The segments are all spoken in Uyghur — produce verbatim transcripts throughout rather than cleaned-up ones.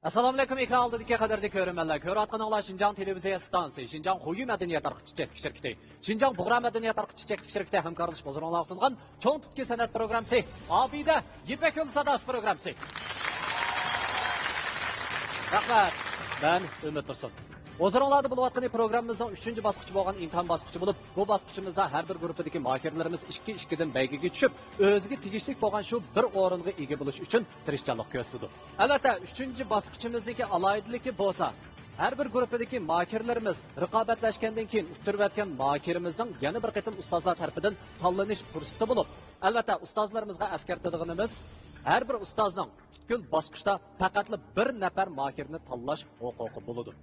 ئەسسالامۇئەلەيكۇم، ئېكران ئالدىدىكى قەدىرلىك كۆرۈرمەنلەر. كۆرۈۋاتقىنىڭلار شىنجاڭ تېلېۋىزىيە ئىستانسىسى، شىنجاڭ خۇيۈ مەدەنىيەت تارقىتىش چەكلىك شىركىتى، شىنجاڭ بۇغرا مەدەنىيەت تارقىتىش چەكلىك شىركىتى ھەمكارلىشىپ ھۇزۇرۇڭلارغا سۇنغان چوڭ تۈپكى سەنئەت پروگراممىسى، ئابىدە يىپەك يولى ساداسى پروگراممىسى. رەھمەت. مەن ئۈمىد تۇرسۇن. ھۇزۇرۇڭلاردا بولۇۋاتقىنى پروگراممىمىزنىڭ ئۈچىنچى باسقۇچى بولغان ئىمتىھان باسقۇچى بولۇپ، بۇ باسقۇچىمىزدا ھەر بىر گۇرۇپپىدىكى ماھىرلىرىمىز ئىككى ئىككىدىن بەيگىگە چۈشۈپ، ئۆزىگە تېگىشلىك بولغان شۇ بىر ئورۇنغا ئىگە بولۇش ئۈچۈن تىرىشچانلىق كۆرسىتىدۇ. ئەلۋەتتە، ئۈچىنچى باسقۇچىمىزدىكى ئالاھىدىلىكى بولسا، ھەر بىر گۇرۇپپىدىكى ماھىرلىرىمىز رىقابەتلەشكەندىن كېيىن ئۇتتۇرۇۋەتكەن ماھىرىمىزنىڭ يەنە بىر قېتىم ئۇستازلار تەرىپىدىن تاللىنىش پۇرسىتى بولۇپ، ئەلۋەتتە، ئۇستازلىرىمىزغا ئەسكەرتىدىغىنىمىز، ھەر بىر ئۇستازنىڭ پۈتكۈل باسقۇچتا پەقەتلا بىر نەپەر ماھىرنى تاللاش ھوقۇقى بولىدۇ.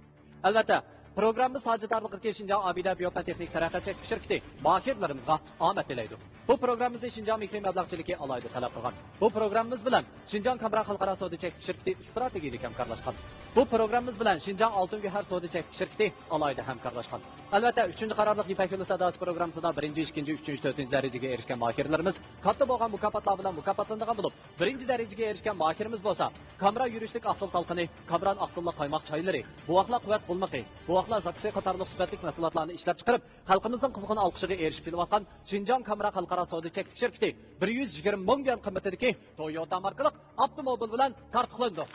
ئەلۋەتتە، پروگراممىمىز تاجىدارلىقىدىكى شىنجاڭ ئابىدە بىيوپەن تېخنىك تەرەققىيات چەكلىك شىركىتى ماھىرلىرىمىزغا ئامەت تىلەيدۇ. بۇ پروگراممىمىزنى شىنجاڭ مېھرى مەبلەغچىلىكى ئالاھىدە تەلەپ قىلغان. بۇ پروگراممىمىز بىلەن شىنجاڭ كامېرا خەلقئارا سودا چەكلىك شىركىتى ئىستراتېگىيەلىك ھەمكارلاشقان. بۇ پروگراممىمىز بىلەن شىنجاڭ ئالتۇن گۆھەر سودا چەكلىك شىركىتى ئالاھىدە ھەمكارلاشقان. ئەلۋەتتە، ئۈچىنچى قارارلىق يىپەك يولى ساداسى پروگراممىسىدا بىرىنچى، ئىككىنچى، ئۈچىنچى، تۆتىنچى دەرىجىگە ئېرىشكەن ماھىرلىرىمىز كاتتا بولغان مۇكاپاتلار بىلەن مۇكاپاتلىنىدىغان بولۇپ، بىرىنچى دەرىجىگە ئېرىشكەن ماھىرىمىز بولسا، كامېرا يۈرۈشلۈك ئاقسىل تالقىنى، كامېران ئاقسىللىق قايماق چايلىرى، بوۋاقلار قۇۋۋەت قۇللۇقى، بوۋاقلار زاكىسى قاتارلىق سۈپەتلىك مەھسۇلاتلارنى ئىشلەپچىقىرىپ، خەلقىمىزنىڭ قىزغىن ئالقىشىغا ئېرىشىپ كېلىۋاتقان شىنجاڭ كامېرا خەلقئارا سودا چەكلىك شىركىتى بىر يۈز يىگىرمە مىڭ يۈەن قىممىتىدىكى تويوتا ماركىلىق ئاپتوموبىل بىلەن تارتۇقلىنىدۇ.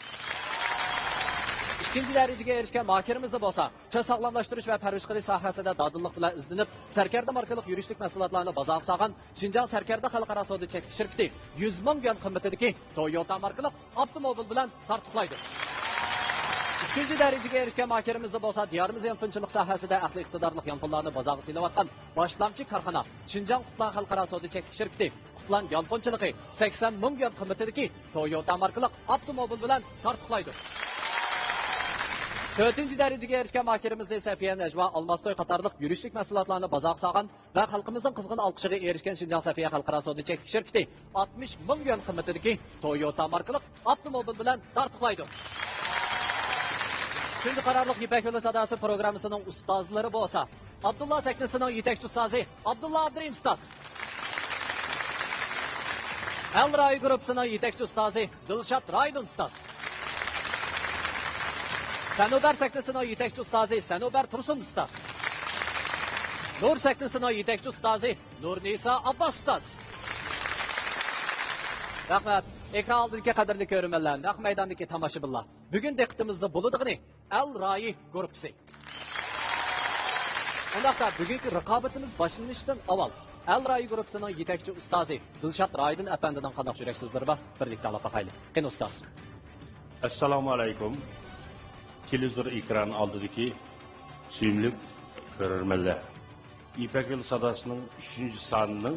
ئىككىنچى دەرىجىگە ئېرىشكەن ماھىرىمىزدا بولسا، چاچ ساغلاملاشتۇرۇش ۋە پەرۋىش قىلىش ساھەسىدە دادىللىق بىلەن ئىزدىنىپ، سەركەردە ماركىلىق يۈرۈشلۈك مەھسۇلاتلارنى بازارغا سالغان شىنجاڭ سەركەردە خەلقئارا سودا چەكلىك شىركىتى يۈز مىڭ يۈەن قىممىتىدىكى تويوتا ماركىلىق ئاپتوموبىل بىلەن تارتۇقلايدۇ. ئۈچىنچى دەرىجىگە ئېرىشكەن ماھىرىمىزدا بولسا دىيارىمىز يانفونچىلىق ساھەسىدە ئەقلىي ئىقتىدارلىق يانفونلارنى بازارغا سېلىۋاتقان باشلامچى كارخانا شىنجاڭ قۇتلان خەلقئارا سودا چەكلىك شىركىتى قۇتلان يانفونچىلىقى سەكسەن مىڭ يۈەن قىممىتىدىكى تويوتا ماركىلىق ئاپتوموبىل بىلەن تارتۇقلايدۇ. تۆتىنچى دەرىجىگە ئېرىشكەن ماھىرىمىزنى سەفىيە نەجۋا ئالماستوي قاتارلىق يۈرۈشلۈك مەھسۇلاتلارنى بازارغا سالغان ۋە خەلقىمىزنىڭ قىزغىن ئالقىشىغا ئېرىشكەن شىنجاڭ سەفىيە خەلقئارا سودا چەكلىك شىركىتى ئاتمىش مىڭ يۈەن قىممىتىدىكى تويوتا ماركىلىق ئاپتوموبىل بىلەن تارتۇقلايدۇ. تۇنجى قارارلىق يىپەك يولى ساداسى پروگراممىسىنىڭ ئۇستازلىرى بولسا، ئابدۇللا سەھنىسىنىڭ يېتەكچى ئۇستازى ئابدۇللا ئابدۇرېھىم ئۇستاز، ئەل رايى گۇرۇپپىسىنىڭ يېتەكچى ئۇستازى دىلشات رايدىن ئۇستاز، سەنۇبەر سەھنىسىنىڭ يېتەكچى ئۇستازى سەنۇبەر تۇرسۇن ئۇستاز، نۇر سەھنىسىنىڭ يېتەكچى ئۇستازى نۇرنىسا ئابباس ئۇستاز. رەھمەت. ئېكران ئالدىدىكى قەدىرلىك كۆرۈرمەنلەر، نەق مەيداندىكى تاماشىبىنلار، بۈگۈن دىققىتىمىزدە بولىدىغىنى ئەل رايى گۇرۇپپىسى. ئۇنداقتا بۈگۈنكى رىقابىتىمىز باشلىنىشتىن ئاۋۋال ئەل رايى گۇرۇپپىسىنىڭ يېتەكچى ئۇستازى دىلشات رايدىن ئەپەندىنىڭ قانداق يۈرەك سۆزلىرى بار، بىرلىكتە ئاڭلاپ باقايلى. قېنى ئۇستاز. ئەسسالامۇ ئەلەيكۇم. تېلېۋىزور ئېكرانى ئالدىدىكى سۆيۈملۈك كۆرۈرمەنلەر. يىپەك يولى ساداسىنىڭ ئۈچىنچى سانىنىڭ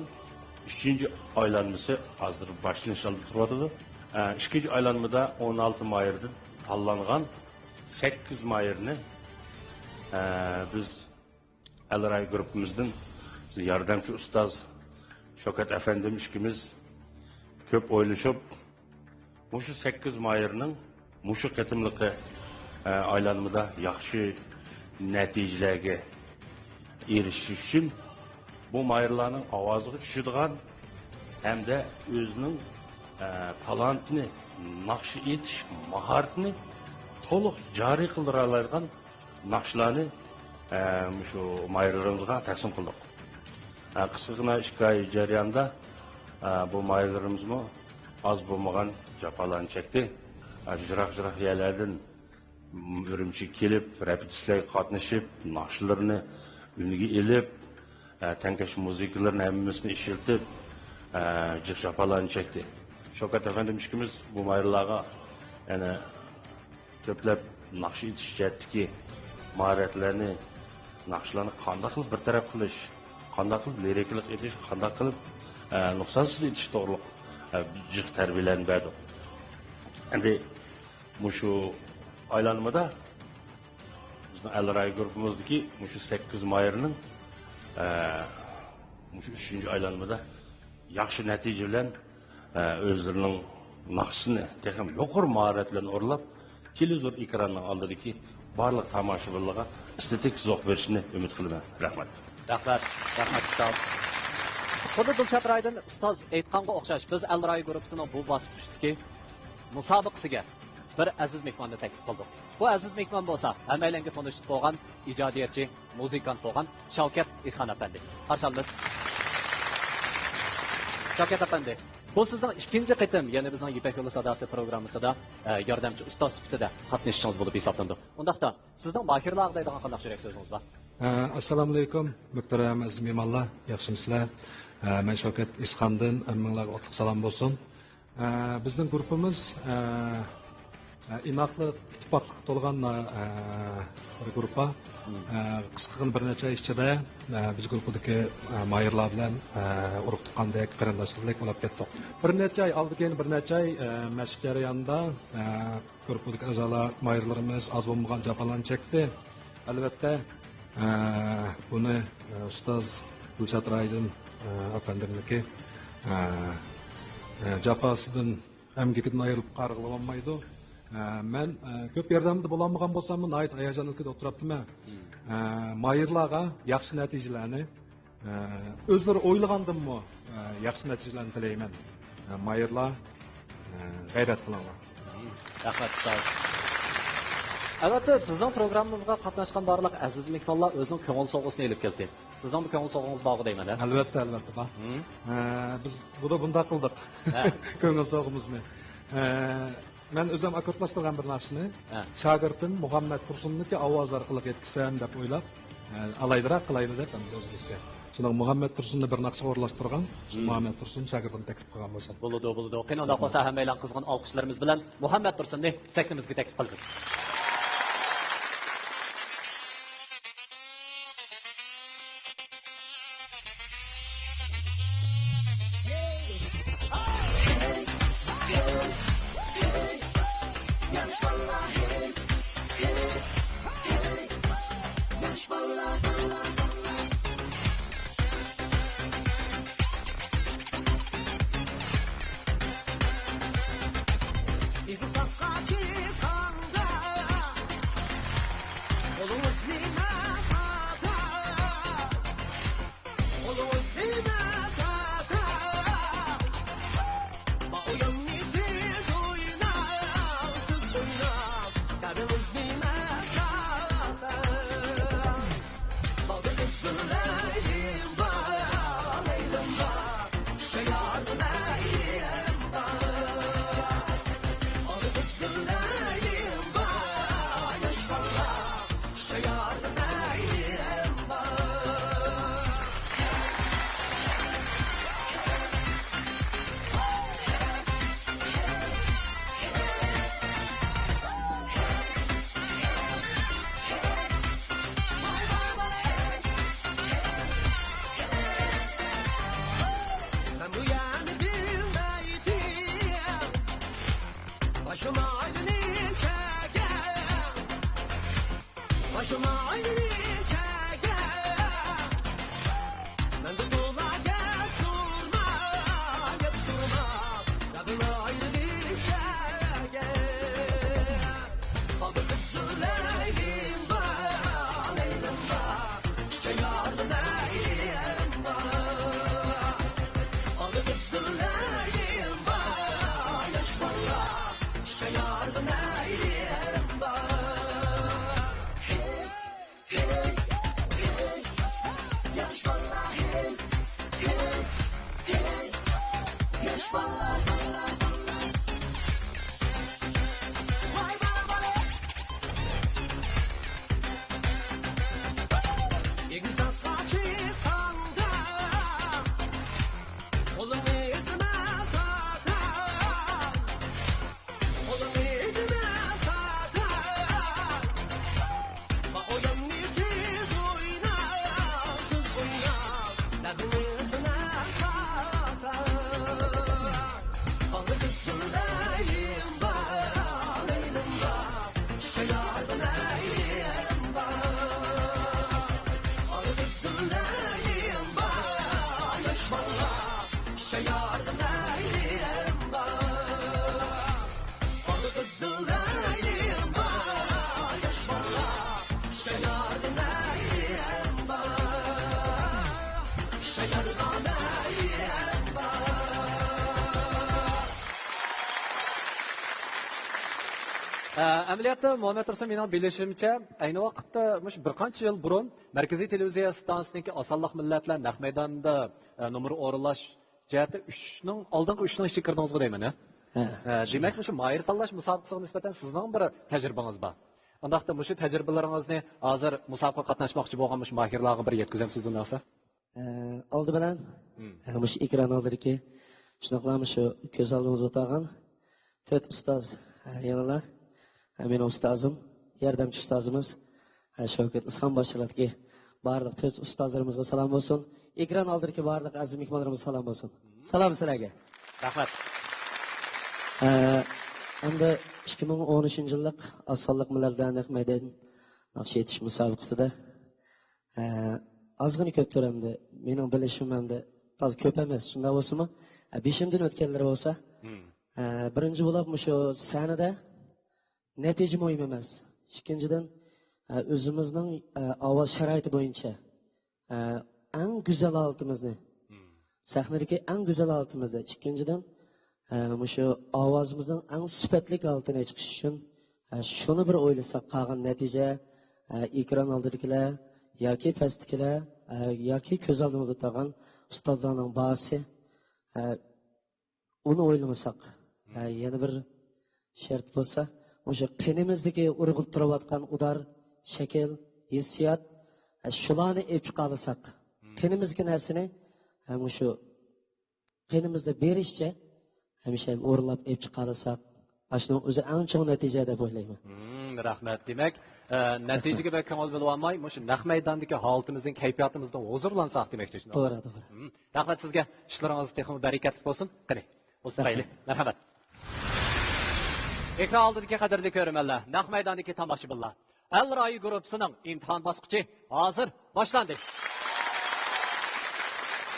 ئۈچىنچى ئايلانمىسى ھازىر باشلىنىش ئالدىدا تۇرۇۋاتىدۇ. ئە، ئىككىنچى ئايلانمىدا ئون ئالتە ماھىردىن تاللانغان سەككىز ماھىرنى، ئە، بىز ئەلراي گۇرۇپپىمىزدىن ياردەمچى ئۇستاز شوكەت ئەپەندىم ئىككىمىز كۆپ ئويلىشىپ، مۇشۇ سەككىز ماھىرنىڭ مۇشۇ قېتىملىقى، ئە، ئايلانمىدا ياخشى نەتىجىلەرگە ئېرىشىش ئۈچۈن بۇ ماھىرلارنىڭ ئاۋازىغا چۈشىدىغان ھەمدە ئۆزىنىڭ، ئە، تالانتىنى، ناخشا ئېيتىش ماھارىتىنى تولۇق جارى قىلدۇرالايدىغان ناخشىلارنى، ئە، مۇشۇ ماھىرلىرىمىزغا تەقسىم قىلدۇق. ئە، قىسقىغىنا ئىككى ئاي جەريانىدا، ئە، بۇ ماھىرلىرىمىزمۇ ئاز بولمىغان جاپالارنى چەكتى. ئە، يىراق-يىراق يەرلەردىن، م، ئۈرۈمچىگە كېلىپ، رېپېتىتسىيەلەرگە قاتنىشىپ، ناخشىلىرىنى ئۈنگە ئېلىپ، ئە، تەڭكەش مۇزىكىلىرىنى ھەممىسىنى ئىشلىتىپ، ئە، جىق جاپالارنى چەكتى. شوكەت ئەپەندىم ئىككىمىز بۇ ماھىرلارغا يەنە كۆپلەپ ناخشا ئېيتىش جەھەتتىكى ماھارەتلەرنى، ناخشىلارنى قانداق قىلىپ بىر تەرەپ قىلىش، قانداق قىلىپ لىرىكىلىق ئېيتىش، قانداق قىلىپ، ئە، نۇقسانسىز ئېيتىش توغرۇلۇق، ئە، جىق تەربىيەلەرنى بەردۇق. ئەمدى مۇشۇ ئايلانمىدا بىزنىڭ ئەلراي گۇرۇپپىمىزدىكى مۇشۇ سەككىز ماھىرنىڭ، ئە، مۇشۇ ئۈچىنچى ئايلانمىدا ياخشى نەتىجە بىلەن، ئە، ئۆزلىرىنىڭ ناخشىسىنى تېخىمۇ يۇقىرى ماھارەت بىلەن ئورۇنلاپ، تېلېۋىزور ئېكرانىنىڭ ئالدىدىكى بارلىق تاماشىبىنلارغا ئېستېتىك زوق بېرىشىنى ئۈمىد قىلىمەن. رەھمەت. رەھمەت، رەھمەت، ئۇستاز. خۇددى دىلشات رايدىن ئۇستاز ئېيتقانغا ئوخشاش، بىز ئەل رايى گۇرۇپپىسىنىڭ بۇ باسقۇچتىكى مۇسابىقىسىگە بىر ئەزىز مېھماننى تەكلىپ قىلدۇق. بۇ ئەزىز مېھمان بولسا ھەممەيلەنگە تونۇش بولغان ئىجادىيەتچى، مۇزىكانت بولغان شاۋكەت ئىسخان ئەپەندى. قارشى ئالىمىز. شاۋكەت ئەپەندى، بۇ سىزنىڭ ئىككىنچى قېتىم يەنە بىزنىڭ يىپەك يولى ساداسى پروگراممىسىدا، ئە، ياردەمچى ئۇستاز سۈپىتىدە قاتنىشىشىڭىز بولۇپ ھېسابلىنىدۇ. ئۇنداقتا سىزنىڭ ماھىرلارغا دەيدىغان قانداق يۈرەك سۆزىڭىز بار؟ ئە، ئەسسالامۇئەلەيكۇم، مۆھتەرەم ئەزىز مېھمانلار، ياخشىمۇسىلەر؟ ئە، مەن شاۋكەت ئىسخاندىن، ھەممىڭلارغا ئوتلۇق سالام بولسۇن. ئە، بىزنىڭ گۇرۇپپىمىز، ئە، ئە، ئىناقلىق، ئىتتىپاقلىق تولغان، ئە، بىر گۇرۇپپا. مم. ئە، قىسقىغىنە بىر نەچچە ئاي ئىچىدە، ئە، بىز گۇرۇپپىدىكى، ئە، ماھىرلار بىلەن، ئە، ئۇرۇق تۇغقاندەك، قېرىنداشلاردەك بولۇپ كەتتۇق. بىر نەچچە ئاي، ئالدى كېيىن بىر نەچچە ئاي، ئە، مەشىق جەريانىدا، ئە، گۇرۇپپىدىكى ئەزالار، ماھىرلىرىمىز ئاز بولمىغان جاپالارنى چەكتى. ئەلۋەتتە، ئە، بۇنى، ئە، ئۇستاز دىلشات رايدىن، ئە، ئەپەندىمنىڭكى، ئە، ئە، جاپاسىدىن، ئەمگىكىدىن ئايرىلىپ قارىغىلى بولمايدۇ. ئە، مەن، ئە، كۆپ ياردەمدە بولالمىغان بولساممۇ، ناھايىتى ھاياجانلىق كۈيدە ئولتۇرۇپتىمەن. مم. ئە، ماھىرلارغا ياخشى نەتىجىلەرنى، ئە، ئۆزلىرى ئويلىغاندىنمۇ، ئە، ياخشى نەتىجىلەرنى تىلەيمەن. ئە، ماھىرلار، ئە، غەيرەت قىلىڭلار. رەھمەت، ئۇستاز. ئەلۋەتتە، بىزنىڭ پروگراممىمىزغا قاتناشقان بارلىق ئەزىز مېھمانلار ئۆزىنىڭ كۆڭۈل سوۋغىسىنى ئېلىپ كەلدى. سىزنىڭمۇ كۆڭۈل سوۋغىڭىز بارغۇ دەيمەن، ھە؟ ئەلۋەتتە، ئەلۋەتتە، بار. مم. ئە، بىز بۇدا بۇنداق قىلدۇق. ھە. كۆڭۈل سوۋغىمىزنى. ئە، مەن ئۆزۈم ئاككوردلاشتۇرغان بىر ناخشىنى، ھە، شاگىرتىم مۇھەممەد تۇرسۇننىڭكى ئاۋازى ئارقىلىق يەتكۈزسەم دەپ ئويلاپ، ئە، ئالاھىدىراق قىلايلى دەپ ئەمدى ئۆزىمىزچە. شۇنىڭ مۇھەممەد تۇرسۇننى بىر ناخشىغا ئورۇنلاشتۇرغان، شۇ، مم، مۇھەممەد تۇرسۇن شاگىرتىمنى تەكلىپ قىلغان بولسام. بولىدۇ، بولىدۇ. قېنى، ئۇنداق بولسا ھەممەيلەن قىزغىن ئالقىشلىرىمىز بىلەن مۇھەممەد تۇرسۇننى سەھنىمىزگە تەكلىپ قىلىمىز. ئە، ئەمەلىيەتتە، مۇھەممەد تۇرسۇن، مېنىڭ بىلىشىمچە، ئەينى ۋاقىتتا مۇشۇ بىر قانچە يىل بۇرۇن مەركىزىي تېلېۋىزىيە ئىستانسىسىنىڭكى ئاسانلىق مىللەت بىلەن نەق مەيداندا، ئە، نومۇر ئورۇنلاش جەھەتتە ئۈچنىڭ، ئالدىنقى ئۈچنىڭ ئىچىگە كىردىڭىزغۇ دەيمەن، ھە؟ ھە. ئە، دېمەك، مۇشۇ ماھىر تاللاش مۇسابىقىسىغا نىسبەتەن سىزنىڭ بىر تەجرىبىڭىز بار. ئۇنداقتا مۇشۇ تەجرىبىلىرىڭىزنى ھازىر مۇسابىقىگە قاتناشماقچى بولغان مۇشۇ ماھىرلارغا بىر يەتكۈزەمسىز ئۇنداقسا؟ ئە، ئالدى بىلەن، مم. ئە، مۇشۇ ئېكران ئالدىدىكى، شۇنداقلا مۇشۇ كۆز ئالدىمىزدا ئولتۇرغان تۆت ئۇستاز، ئە، يەنىلا، ئە، مېنىڭ ئۇستازىم، ياردەمچى ئۇستازىمىز، ئە، شەۋكەت ئىسخان باشچىلىقىدىكى بارلىق تۆت ئۇستازلىرىمىزغا سالام بولسۇن. ئېكران ئالدىدىكى بارلىق ئەزىز مېھمانلىرىمىزغا سالام بولسۇن. سالام سىلەرگە. رەھمەت. ئە، ئەمدى ئىككى مىڭ ئون ئۈچىنچى يىللىق ئاسانلىق مىللەت بىلەن نەق مەيدان ناخشا ئېيتىش مۇسابىقىسىدە، ئە، ئازغىنە كۆپتۇر ئەمدى. مېنىڭ بىلىشىم ئەمدى تازا كۆپ ئەمەس. شۇنداق بولسىمۇ، ئە، بېشىمدىن ئۆتكەنلىرى بولسا، مم. ئە، بىرىنچى بولۇپ مۇشۇ سەھنىدە نەتىجە مۇھىم ئەمەس. ئىككىنچىدىن، ئە، ئۆزىمىزنىڭ، ئە، ئاۋاز شارائىتى بويىچە، ئە، ئەڭ گۈزەل ھالىتىمىزنى، مم. سەھنىدىكى ئەڭ گۈزەل ھالىتىمىزنى، ئىككىنچىدىن، ئە، مۇشۇ ئاۋازىمىزنىڭ ئەڭ سۈپەتلىك ھالىتىنى چىقىش ئۈچۈن، ئە، شۇنى بىر ئويلىساق، قالغان نەتىجە، ئە، ئېكران ئالدىدىكىلەر ياكى پەستىكىلەر، ئە، ياكى كۆز ئالدىمىزدا تۇرغان ئۇستازلارنىڭ باھاسى، ئە، ئۇنى ئويلىمىساق، ھە، يەنە بىر شەرت بولسا، مۇشۇ قېنىمىزدىكى ئۇرغۇپ تۇرۇۋاتقان ئۇدار، شەكىل، ھېسسىيات، ھە، شۇلارنى ئېلىپ چىقالىساق، مم. قېنىمىزدىكى نەرسىنى، ھە، مۇشۇ قېنىمىزدا بېرىشىچە ھەمىشە ئورۇنلاپ ئېلىپ چىقالىساق، ئاشۇنىڭ ئۆزى ئەڭ چوڭ نەتىجە دەپ ئويلايمەن. مم، رەھمەت. دېمەك، ئە، نەتىجىگە بەك كۆڭۈل بۆلۈۋالماي، مۇشۇ نەق مەيداندىكى ھالىتىمىزدىن، كەيپىياتىمىزدىن ھۇزۇرلانساق دېمەكچى. توغرا، توغرا. مم. رەھمەت سىزگە. ئىشلىرىڭىز تېخىمۇ بەرىكەتلىك بولسۇن. قېنى، ئۇزىتىپ قويايلى. رەھمەت. مەرھەمەت. ئېكران ئالدىدىكى قەدىرلىك كۆرۈرمەنلەر، نەق مەيداندىكى تاماشىبىنلار، ئەل رايى گۇرۇپپىسىنىڭ ئىمتىھان باسقۇچى ھازىر باشلاندى.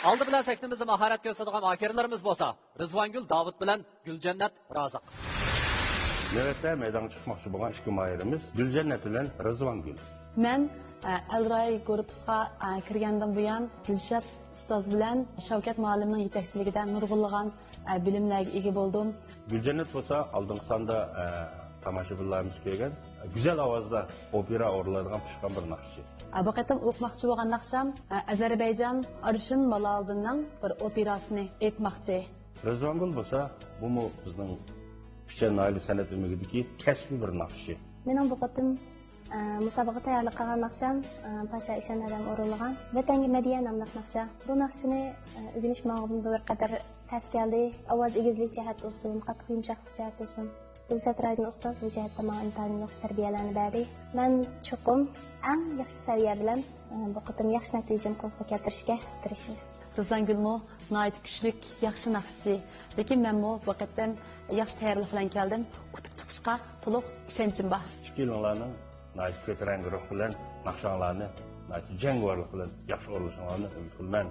ئالدى بىلەن سەھنىمىزدە ماھارەت كۆرسىتىدىغان ماھىرلىرىمىز بولسا رىزۋانگۈل داۋۇت بىلەن گۈلجەننەت رازىق. نۆۋەتتە مەيدانغا چىقماقچى بولغان ئىككى ماھىرىمىز گۈلجەننەت بىلەن رىزۋانگۈل. مەن، ئە، ئەلراي گۇرۇپپىسىغا، ئە، كىرگەندىن بۇيان، دىلشات ئۇستاز بىلەن شەۋكەت مۇئەللىمنىڭ يېتەكچىلىكىدە نۇرغۇنلىغان، ئە، بىلىملەرگە ئىگە بولدۇم. گۈلجەننەت بولسا ئالدىنقى ساندا، ئە، تاماشىبىنلارىمىز كۆرگەن، گۈزەل ئاۋازدا ئوپېرا ئورۇنلايدىغان پىشقان بىر ناخشىچى. ئە، بۇ قېتىم ئوقۇماقچى بولغان ناخشام، ئە، ئەزەربەيجان ئارشىن مالالدىننىڭ بىر ئوپېراسىنى ئېيتماقچى. رىزۋانگۈل بولسا، بۇمۇ بىزنىڭ پىچان ناھىيەلىك سەنئەت ئۆمىكىدىكى كەسپىي بىر ناخشىچى. مېنىڭ بۇ قېتىم ئە، مۇسابىقىگە تەييارلىق قىلغان ناخشام، ئە، پاشا ئىشان ھەدەم ئورۇنلىغان ۋەتەنگە مەدھىيە ناملىق ناخشا. بۇ ناخشىنى، ئە، ئۆگىنىش ماڭا بىر قەدەر تەس كەلدى. ئاۋاز ئېگىزلىك جەھەت بولسۇن، قاتتىق يۇمشاقلىق جەھەت بولسۇن. دىلشات رايدىن ئۇستاز بۇ جەھەتتە ماڭا ئىنتايىن ياخشى تەربىيەلەرنى بەردى. مەن چوقۇم ئەڭ ياخشى سەۋىيە بىلەن، ئە، بۇ قېتىم ياخشى نەتىجىنى قولغا كەلتۈرۈشكە تىرىشىمەن. رىزۋانگۈلمۇ ناھايىتى كۈچلۈك، ياخشى ناخشىچى. لېكىن مەنمۇ بۇ قېتىم ياخشى تەييارلىق بىلەن كەلدىم. ئۇتۇپ چىقىشقا تولۇق ئىشەنچىم بار. ئىككىيلىڭلارنىڭ ناھايىتى كۆتۈرەڭگۈ روھ بىلەن ناخشاڭلارنى ناھايىتى جەڭگىۋارلىق بىلەن ياخشى ئورۇنلىشىڭلارنى ئۈمىد قىلىمەن.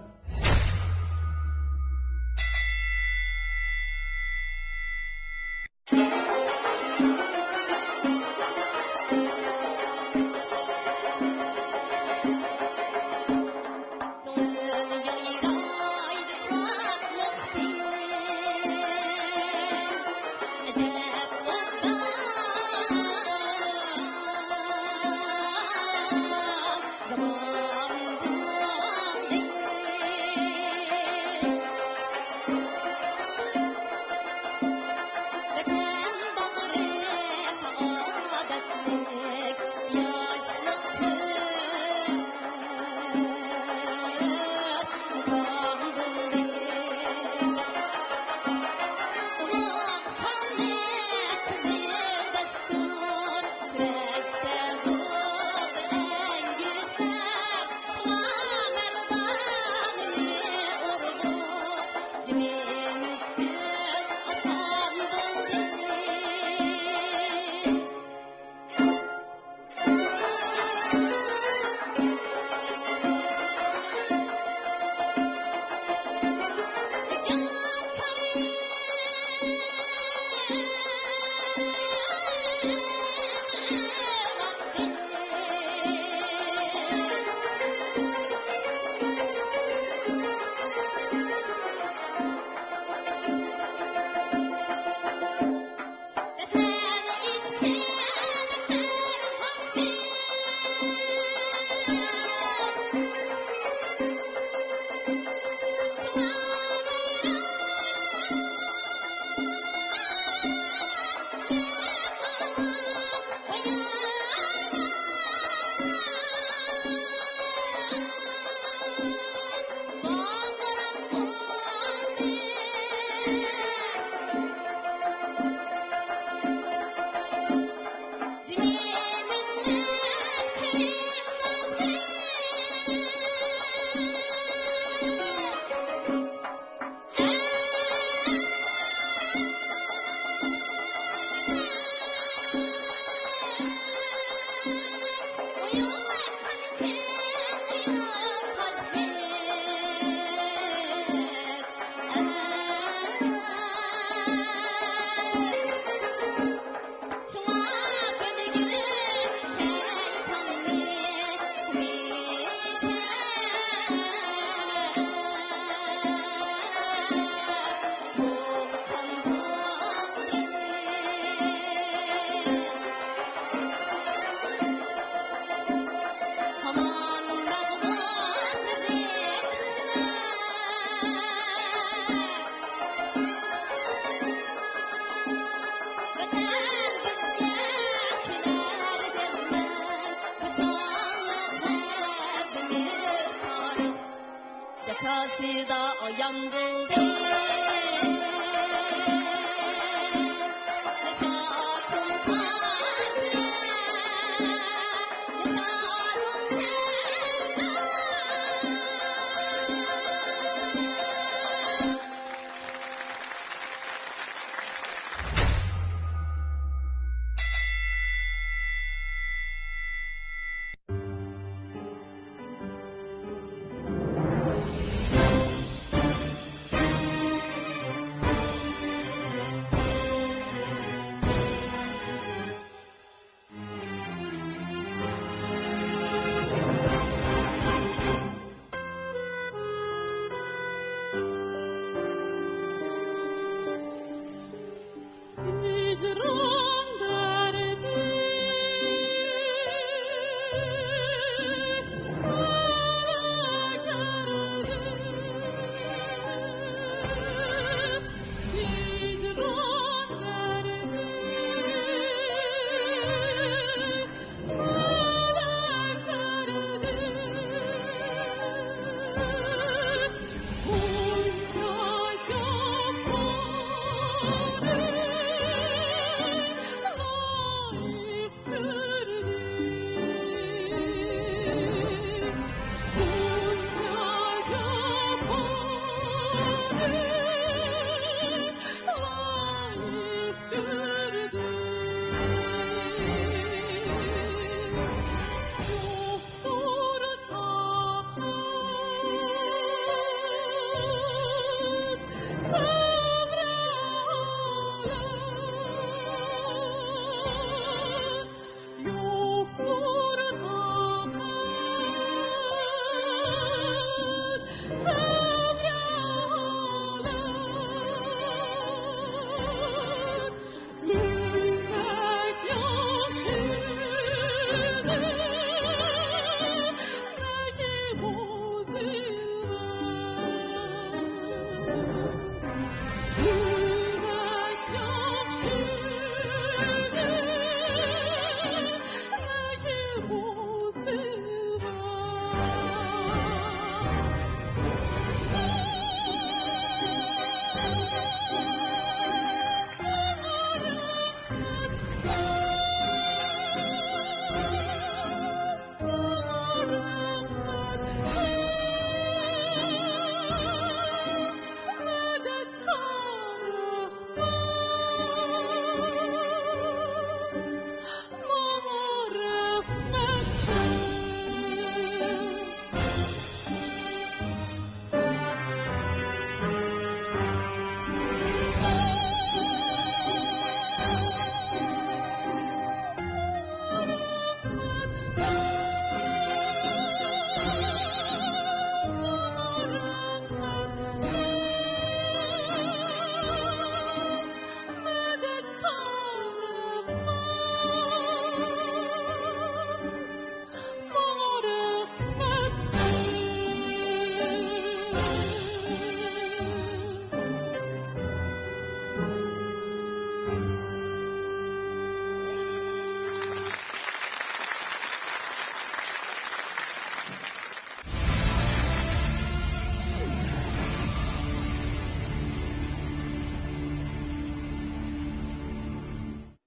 سىدا ئايان بولدى.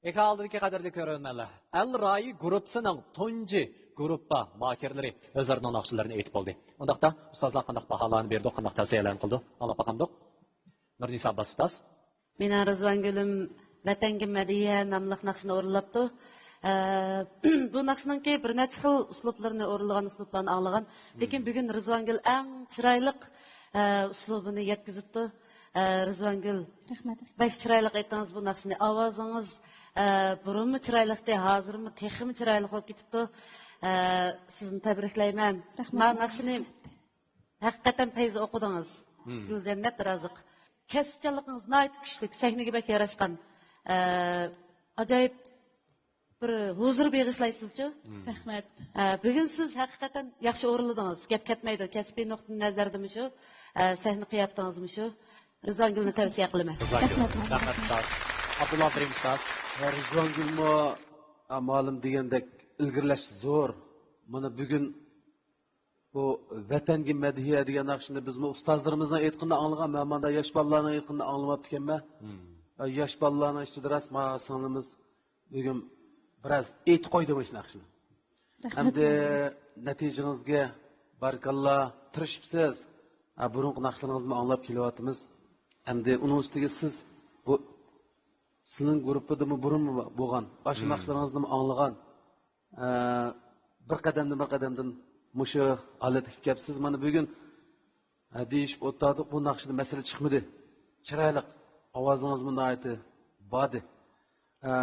ئېكران ئالدىدىكى قەدىرلىك كۆرۈرمەنلەر، ئەل رايى گۇرۇپپىسىنىڭ تۇنجى گۇرۇپپا ماھىرلىرى ئۆزلىرىنىڭ ناخشىلىرىنى ئېيتىپ بولدى. ئۇنداقتا، ئۇستازلار قانداق باھالارنى بېرىدۇ، قانداق تەۋسىيەلەرنى قىلىدۇ، ئاڭلاپ باقامدۇق؟ نۇرنىسا ئابباس ئۇستاز. مېنىڭ رىزۋانگۈلۈم ۋەتەنگە مەدھىيە ناملىق ناخشىنى ئورۇنلاپتۇ. ئە، بۇ ناخشىنىڭكى بىر نەچچە خىل ئۇسلۇبلىرىنى ئورۇنلىغان، ئۇسلۇبلارنى ئاڭلىغان. لېكىن بۈگۈن رىزۋانگۈل ئەڭ چىرايلىق، ئە، ئۇسلۇبىنى يەتكۈزۈپتۇ. ئە، رىزۋانگۈل، رەھمەت. بەك چىرايلىق ئېيتتىڭىز بۇ ناخشىنى. ئاۋازىڭىز، ئە، بۇرۇنمۇ چىرايلىقتى، ھازىرمۇ تېخىمۇ چىرايلىق بولۇپ كېتىپتۇ. ئە، سىزنى تەبرىكلەيمەن. رەھمەت. مانا ناخشىنى ھەقىقەتەن پەيزى ئوقۇدىڭىز. مم. گۈلجەننەت رازىق. كەسىپچانلىقىڭىز ناھايىتى كۈچلۈك، سەھنىگە بەك ياراشقان. ئە، ئاجايىپ بىر ھۇزۇر بېغىشلايسىزچۇ؟ مم. رەھمەت. ئە، بۈگۈن سىز ھەقىقەتەن ياخشى ئورۇنلىدىڭىز. گەپ كەتمەيدۇ. كەسپىي نۇقتىئى نەزەردىمۇ شۇ، ئە، سەھنە قىياپىتىڭىزمۇ شۇ. رىزۋانگۈلنى تەۋسىيە قىلىمەن. رىزۋانگۈل. رەھمەت. رەھمەت ئۇستاز. ئابدۇللا ئابدۇرېھىم ئۇستاز. ۋە رىزۋانگۈلمۇ، ئە، مالىم دېگەندەك ئىلگىرىلەش زور. مانا بۈگۈن بۇ ۋەتەنگە مەدھىيە دېگەن ناخشىنى بىزمۇ ئۇستازلىرىمىزنىڭ ئېيتقىنىنى ئاڭلىغان، مەن مانا ياش بالىلارنىڭ ئېيتقىنىنى ئاڭلىماپتىكەنمەن. مم. ياش بالىلارنىڭ ئىچىدە راست ما سىڭلىمىز بۈگۈن بىراز ئېيتىپ قويدى مۇشۇ ناخشىنى. رەھمەت. ئەمدى نەتىجىڭىزگە بارىكاللا، تىرىشىپسىز. ھە، بۇرۇنقى ناخشىلىرىڭىزنى ئاڭلاپ كېلىۋاتىمىز. ئەمدى ئۇنىڭ ئۈستىگە سىز بۇ سىزنىڭ گۇرۇپپىدىمۇ بۇرۇن بولغان، ئاشۇ ناخشىلىرىڭىزنىمۇ ئاڭلىغان، ئە، بىر قەدەمدىن بىر قەدەمدىن مۇشۇ ھالەتكە كەپسىز. مانا بۈگۈن، ئە، دېيىشىپ ئولتۇردۇق، بۇ ناخشىدا مەسىلە چىقمىدى. چىرايلىق، ئاۋازىڭىزمۇ ناھايىتى باردى. ئە،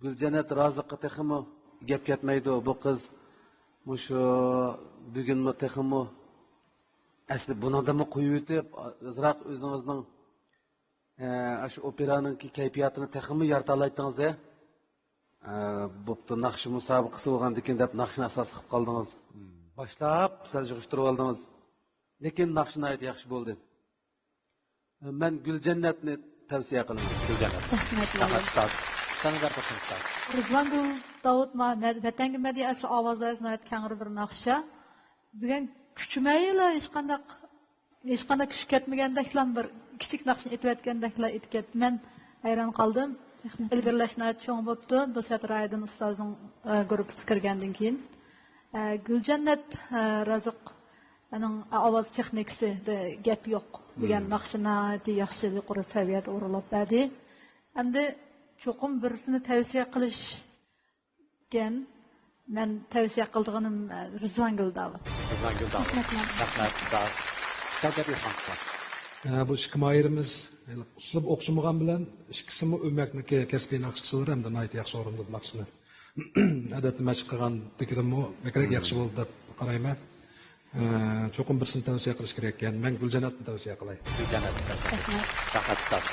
گۈلجەننەت رازىققا تېخىمۇ گەپ كەتمەيدۇ. بۇ قىز مۇشۇ بۈگۈنمۇ تېخىمۇ ئەسلى بۇنىڭدىنمۇ قويۇۋېتىپ، ئازراق ئۆزىڭىزنىڭ ئە، ئاشۇ ئوپېرانىڭكى كەيپىياتىنى تېخىمۇ يارىتالايتتىڭىز، ھە؟ ئە، بوپتۇ، ناخشا مۇسابىقىسى بولغاندىكىن دەپ ناخشىنى ئاساس قىلىپ قالدىڭىز. مم. باشلاپ سەل يىغىشتۇرۇۋالدىڭىز. لېكىن ناخشا ناھايىتى ياخشى بولدى. ئە، مەن گۈلجەننەتنى تەۋسىيە قىلىمەن. گۈلجەننەت. رەھمەت. رەھمەت، ئۇستاز. سىزنى بەرىكەت، ئۇستاز. رىزۋانگۈل داۋۇت، ما-، مە-، ۋەتەنگە مەدھىيە ئەسلى ئاۋازى ناھايىتى كەڭرى بىر ناخشا. بۈگۈن كۈچىمەيلا ھېچقانداق ھېچقانداق كۈچ كەتمىگەندەكلا بىر كىچىك ناخشىنى ئېيتىۋەتكەندەكلا ئېيتىپ كەتتى. مەن ھەيران قالدىم. رەھمەت. ئىلگىرىلەش ناھايىتى چوڭ بوپتۇ. دىلشات رايدىن ئۇستازنىڭ، ئە، گۇرۇپپىسىغا كىرگەندىن كېيىن. ئە، گۈلجەننەت، ئە، رازىق ئۇنىڭ ئاۋاز تېخنىكىسىدە گەپ يوق دېگەن ناخشا ناھايىتى ياخشى يۇقىرى سەۋىيەدە ئورۇنلاپ بەردى. ئەمدى چوقۇم بىرسىنى تەۋسىيە قىلىش ئىكەن، مەن تەۋسىيە قىلىدىغىنىم، ئە، رىزۋانگۈل داۋۇت. رىزۋانگۈل داۋۇت. رەھمەت. رەھمەت، ئۇستاز. شەۋكەت ئېيتقان ئۇستاز. ئە، بۇ ئىككى ماھىرىمىز ئۇسلۇب ئوخشىمىغان بىلەن ئىككىسىمۇ ئۆمەكنىكى كەسپىي ناخشىچىلىرى ھەمدە ناھايىتى ياخشى ئورۇندىدى ناخشىنى. ئادەتتە مەشىق قىلغاندىكىدىنمۇ بەكرەك ياخشى بولدى دەپ قارايمەن. ئە، چوقۇم بىرسىنى تەۋسىيە قىلىش كېرەك ئىكەن. مەن گۈلجەننەتنى تەۋسىيە قىلاي. گۈلجەننەت. رەھمەت. رەھمەت، ئۇستاز.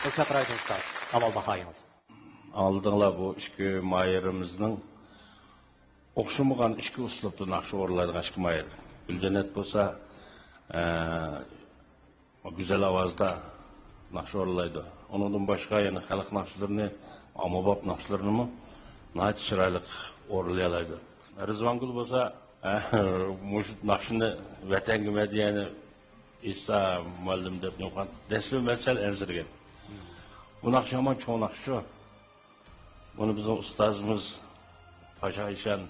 دىلشات رايدىن ئۇستاز. ئاۋۋال باھايىڭىز. ئاڭلىدىڭلار بۇ ئىككى ماھىرىمىزنىڭ ئوخشىمىغان ئىككى ئۇسلۇبتا ناخشا ئورۇنلايدىغان ئىككى ماھىر. گۈلجەننەت بولسا، ئە، گۈزەل ئاۋازدا ناخشا ئورۇنلايدۇ. ئۇنىڭدىن باشقا يەنە خەلق ناخشىلىرىنى، ئاممىباب ناخشىلىرىنىمۇ ناھايىتى چىرايلىق ئورۇنلىيالايدۇ. رىزۋانگۈل بولسا، ئە، مۇشۇ ناخشىنى ۋەتەنگە مەدھىيەنى ئېيتسا مۇئەللىم دەپ نېمىقان دەسلىپى مەن سەل ئەنسىرىگەن. بۇ ناخشا ھامان چوڭ ناخشا شۇ. بۇنى بىزنىڭ ئۇستازىمىز پاشا ئىشان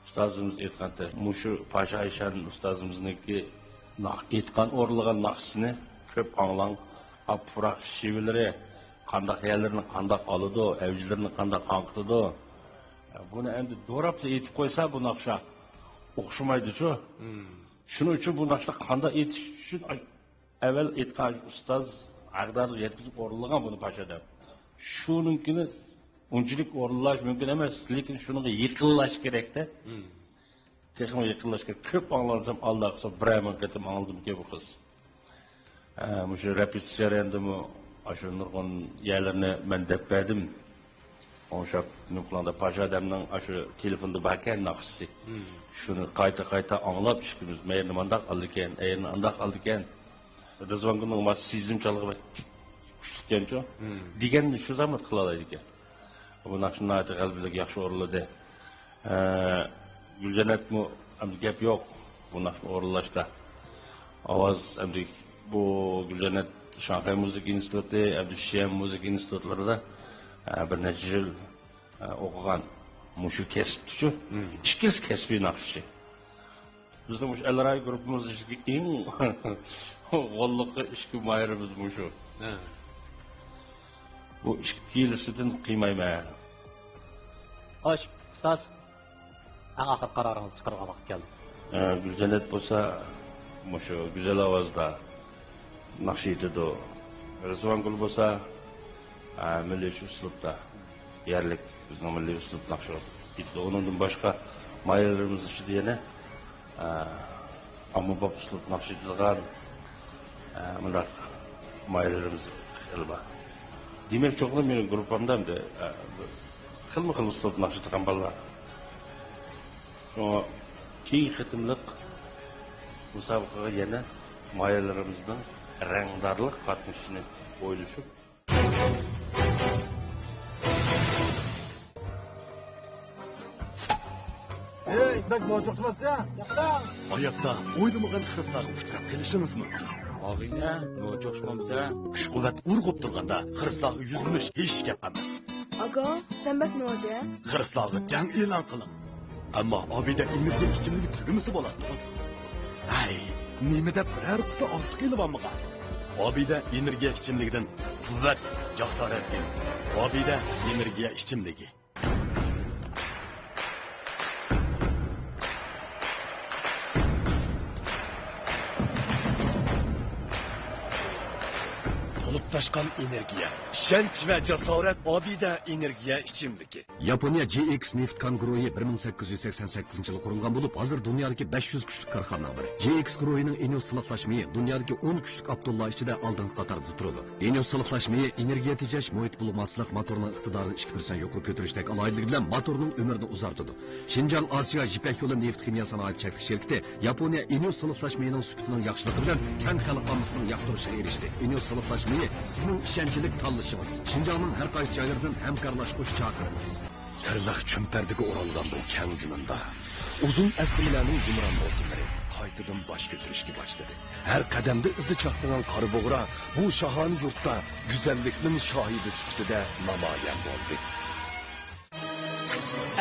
ئۇستازىمىز ئېيتقانتى. مۇشۇ پاشا ئىشان ئۇستازىمىزنىڭكى ناخ-، ئېيتقان، ئورۇنلىغان ناخشىسىنى كۆپ ئاڭلاڭ. ئاپپۇراق شېۋىلىرى قانداق يەرلىرىنى قانداق ئالىدۇ، ئەۋجىلىرىنى قانداق قاڭقىتىدۇ. بۇنى ئەمدى دوراپلا ئېيتىپ قويسا بۇ ناخشا ئوخشىمايدۇچۇ. شۇنىڭ ئۈچۈن بۇ ناخشىنى قانداق ئېيتىش ئۈچۈن ئەۋۋەل ئېيتقان ئۇستاز ھەقدارلىق يەتكۈزۈپ ئورۇنلىغان بۇنى پاشا دەپ. شۇنىڭكىنى ئۇنچىلىك ئورۇنلاش مۇمكىن ئەمەس، لېكىن شۇنىڭغا يېقىنلاش كېرەكتە. تېخىمۇ يېقىنلاش كېرەك. كۆپ ئاڭلانسام، ئالدى ئاقسا بىرەر مىڭ قېتىم ئاڭلىدىمكەن بۇ قىز. ئە، مۇشۇ رېپېتىتسىيە جەريانىدىمۇ ئاشۇ نۇرغۇن يەرلىرىنى مەن دەپ بەردىم. ئوڭشاپ نېمە قىلىڭ دەپ، پاشا ئادەمنىڭ ئاشۇ تېلېفوندا باركەن ناخشىسى. شۇنى قايتا-قايتا ئاڭلاپ ئىككىمىز، مەيرىنى مانداق ئالىدىكەن، ئەيرىنى ئانداق ئالىدىكەن. رىزۋانگۈلنىڭ ما سېزىم چالغۇ بەك كۈچلۈككەنچۇ. دېگەننى شۇ زاماندا قىلالايدىكەن. بۇ ناخشىنى ناھايىتى غەلىبىلىك ياخشى ئورۇنلىدى. ئە، گۈلجەننەتمۇ ئەمدى گەپ يوق بۇ ناخشىنى ئورۇنلاشتا. ئاۋاز ئەمدى بۇ گۈلجەننەت شاڭخەي مۇزىكا ئىنستىتۇتى، ئەمدى شيەن مۇزىكا ئىنستىتۇتلىرىدا، ئە، بىر نەچچە يىل، ئە، ئوقۇغان مۇشۇ كەسىپتىچۇ. ئىككىلىسى كەسپىي ناخشىچى. بىزنىڭ مۇشۇ ئەلراي گۇرۇپپىمىزدىكى ئەڭ غوللۇقى ئىككى ماھىرىمىز مۇشۇ. بۇ ئىككىلىسىدىن قىيمايمەن. خوش، ئۇستاز. ئەڭ ئاخىرقى قارارىڭىزنى چىقىرىدىغان ۋاقىت كەلدى. ئە، گۈلجەننەت بولسا مۇشۇ گۈزەل ئاۋازدا ناخشا ئېيتىدۇ. رىزۋانگۈل بولسا، ئە، مىللىيچە ئۇسلۇبتا، يەرلىك بىزنىڭ مىللىي ئۇسلۇب ناخشا ئېيتىدۇ. ئۇنىڭدىن باشقا ماھىرلىرىمىز ئىچىدە يەنە، ئە، ئاممىباب ئۇسلۇب ناخشا ئېيتىدىغان، ئە، مۇنداق ماھىرلىرىمىز خېلى بار. دېمەكچى بولغىنىم مېنىڭ گۇرۇپپامدا ئەمدى، ئە، خىلمۇ خىل ئۇسلۇبتا ناخشا ئېيتىدىغان بالىلار. شۇڭا كېيىنكى قېتىملىق مۇسابىقىگە يەنە ماھىرلىرىمىزنىڭ رەڭدارلىق قاتنىشىشىنى ئويلىشىپ، ئەي، بەك نوچى ئوخشىمامسەن؟ ھاياتتا ئويلىمىغان خىرىسلارغا ئۇچراپ قېلىشىڭىز مۇمكىن. ئاغىنە، نوچى ئوخشىمامسەن؟ كۈچ-قۇۋۋەت ئۇرغۇپ تۇرغاندا خىرىسلارغا يۈزلىنىش ھېچ گەپ ئەمەس. ئاكا، سەن بەك نوچى. خىرىسلارغا جەڭ ئېلان قىلىڭ. ئەمما ئابىدە ئېنېرگىيە ئىچىملىكى تۈگىمىسە بولاتتىغۇ. ھەي، نېمە دەپ بىرەر قۇتا ئارتۇق ئېلىۋالمىغان؟ ئابىدە ئېنېرگىيە ئىچىملىكىدىن قۇۋۋەت، جاسارەت ئېلىڭ. ئابىدە ئېنېرگىيە ئىچىملىكى. تولۇپ تاشقان ئېنېرگىيە، ئىشەنچ ۋە جاسارەت. ئابىدە ئېنېرگىيە ئىچىملىكى. ياپونىيە جي ئېكس نېفىت كان گۇرۇھى بىر مىڭ سەككىز يۈز سەكسەن سەككىزىنچى يىلى قۇرۇلغان بولۇپ، ھازىر دۇنيادىكى بەش يۈز كۈچلۈك كارخانىنىڭ بىرى. جي ئېكس گۇرۇھىنىڭ ئېنيوس سىلىقلاش مېيى دۇنيادىكى ئون كۈچلۈك ئاپتونلار ئىچىدە ئالدىنقى قاتاردا تۇرىدۇ. ئېنيوس سىلىقلاش مېيى ئېنېرگىيە تېجەش، مۇھىت بۇلغىماسلىق، موتورنىڭ ئىقتىدارىنى ئىككى پىرسەنت يۇقىرى كۆتۈرۈشتەك ئالاھىدىلىكى بىلەن موتورنىڭ ئۆمرىنى ئۇزارتىدۇ. شىنجاڭ ئاسىيا يىپەك يولى نېفىت خىمىيە سانائەت چەكلىك شىركىتى ياپونىيە ئېنيوس سىلىقلاش مېيىنىڭ سۈپىتىنىڭ ياخشىلىقى بىلەن كەڭ خەلق ئاممىسىنىڭ ياقتۇرۇشىغا ئېرىشتى. ئېنيوس سىلىقلاش مېيى سىزنىڭ ئىشەنچلىك تاللىشىڭىز. شىنجاڭنىڭ ھەر قايسى جايلىرىدىن ھەمكارلاشقۇچ چاقىرىمىز. سىرلىق چۈمپەردىگە ئورالغان بۇ كەڭ زېمىندا ئۇزۇن ئەسلىمىلەرنىڭ يۇمران ئولتۇملىرى قايتىدىن باش كۆتۈرۈشكە باشلىدى. ھەر قەدەمدە ئىزى چاقنىغان قارا بۇغرا بۇ شاھانە يۇرتتا گۈزەللىكنىڭ شاھىدى سۈپىتىدە نامايان بولدى.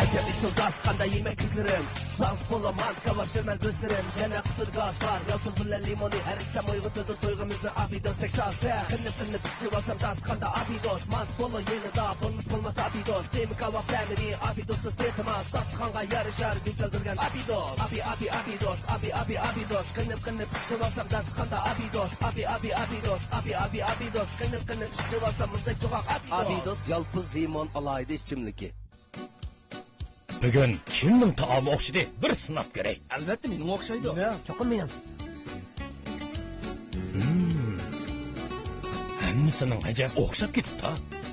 ئەجەب ئېسىل داستىخاندا يېمەك كۆزلىرىم. زاڭ، پولو، مانتا، كاۋاپ، شىرمەن گۆشلىرىم. يەنە قۇتىدا گاز بار، يالقۇن بىلەن لىمونى. ھەر ئىچسەم ئويغىتىدۇ تۇيغۇمىزنى ئابىدوستەك ساسە. قېنىپ، قېنىپ پىشىۋالسام داستىخاندا ئابىدوس. مانتا، پولو يېنىدا بولمىسا بولماس ئابىدوس. قىيما، كاۋاپ تەمىنى ئابىدوسسىز تېتىماس. داستىخانغا يارىشار گۈل تولدۇرغان ئابىدوس. ئابى، ئابى، ئابىدوس، ئابى، ئابى، ئابىدوس. قېنىپ، قېنىپ پىشىۋالسام داستىخاندا ئابىدوس. ئابى، ئابى، ئابىدوس، ئابى، ئابى، ئابىدوس. قېنىپ، قېنىپ پىشىۋالسام مۇندەك چوغاق ئابىدوس. ئابىدوس يالپۇز لىمون ئالاھىدە ئىچىملىكى. بۈگۈن كىمنىڭ تائامى ئوخشىدى؟ بىر سىناپ كۆرەي. ئەلۋەتتە، مېنىڭ ئوخشايدۇ. مېنىڭ، چوقۇم مېنىڭ. ھىم. ھەممىسىنىڭ ئەجەب ئوخشاپ كېتىپتۇ.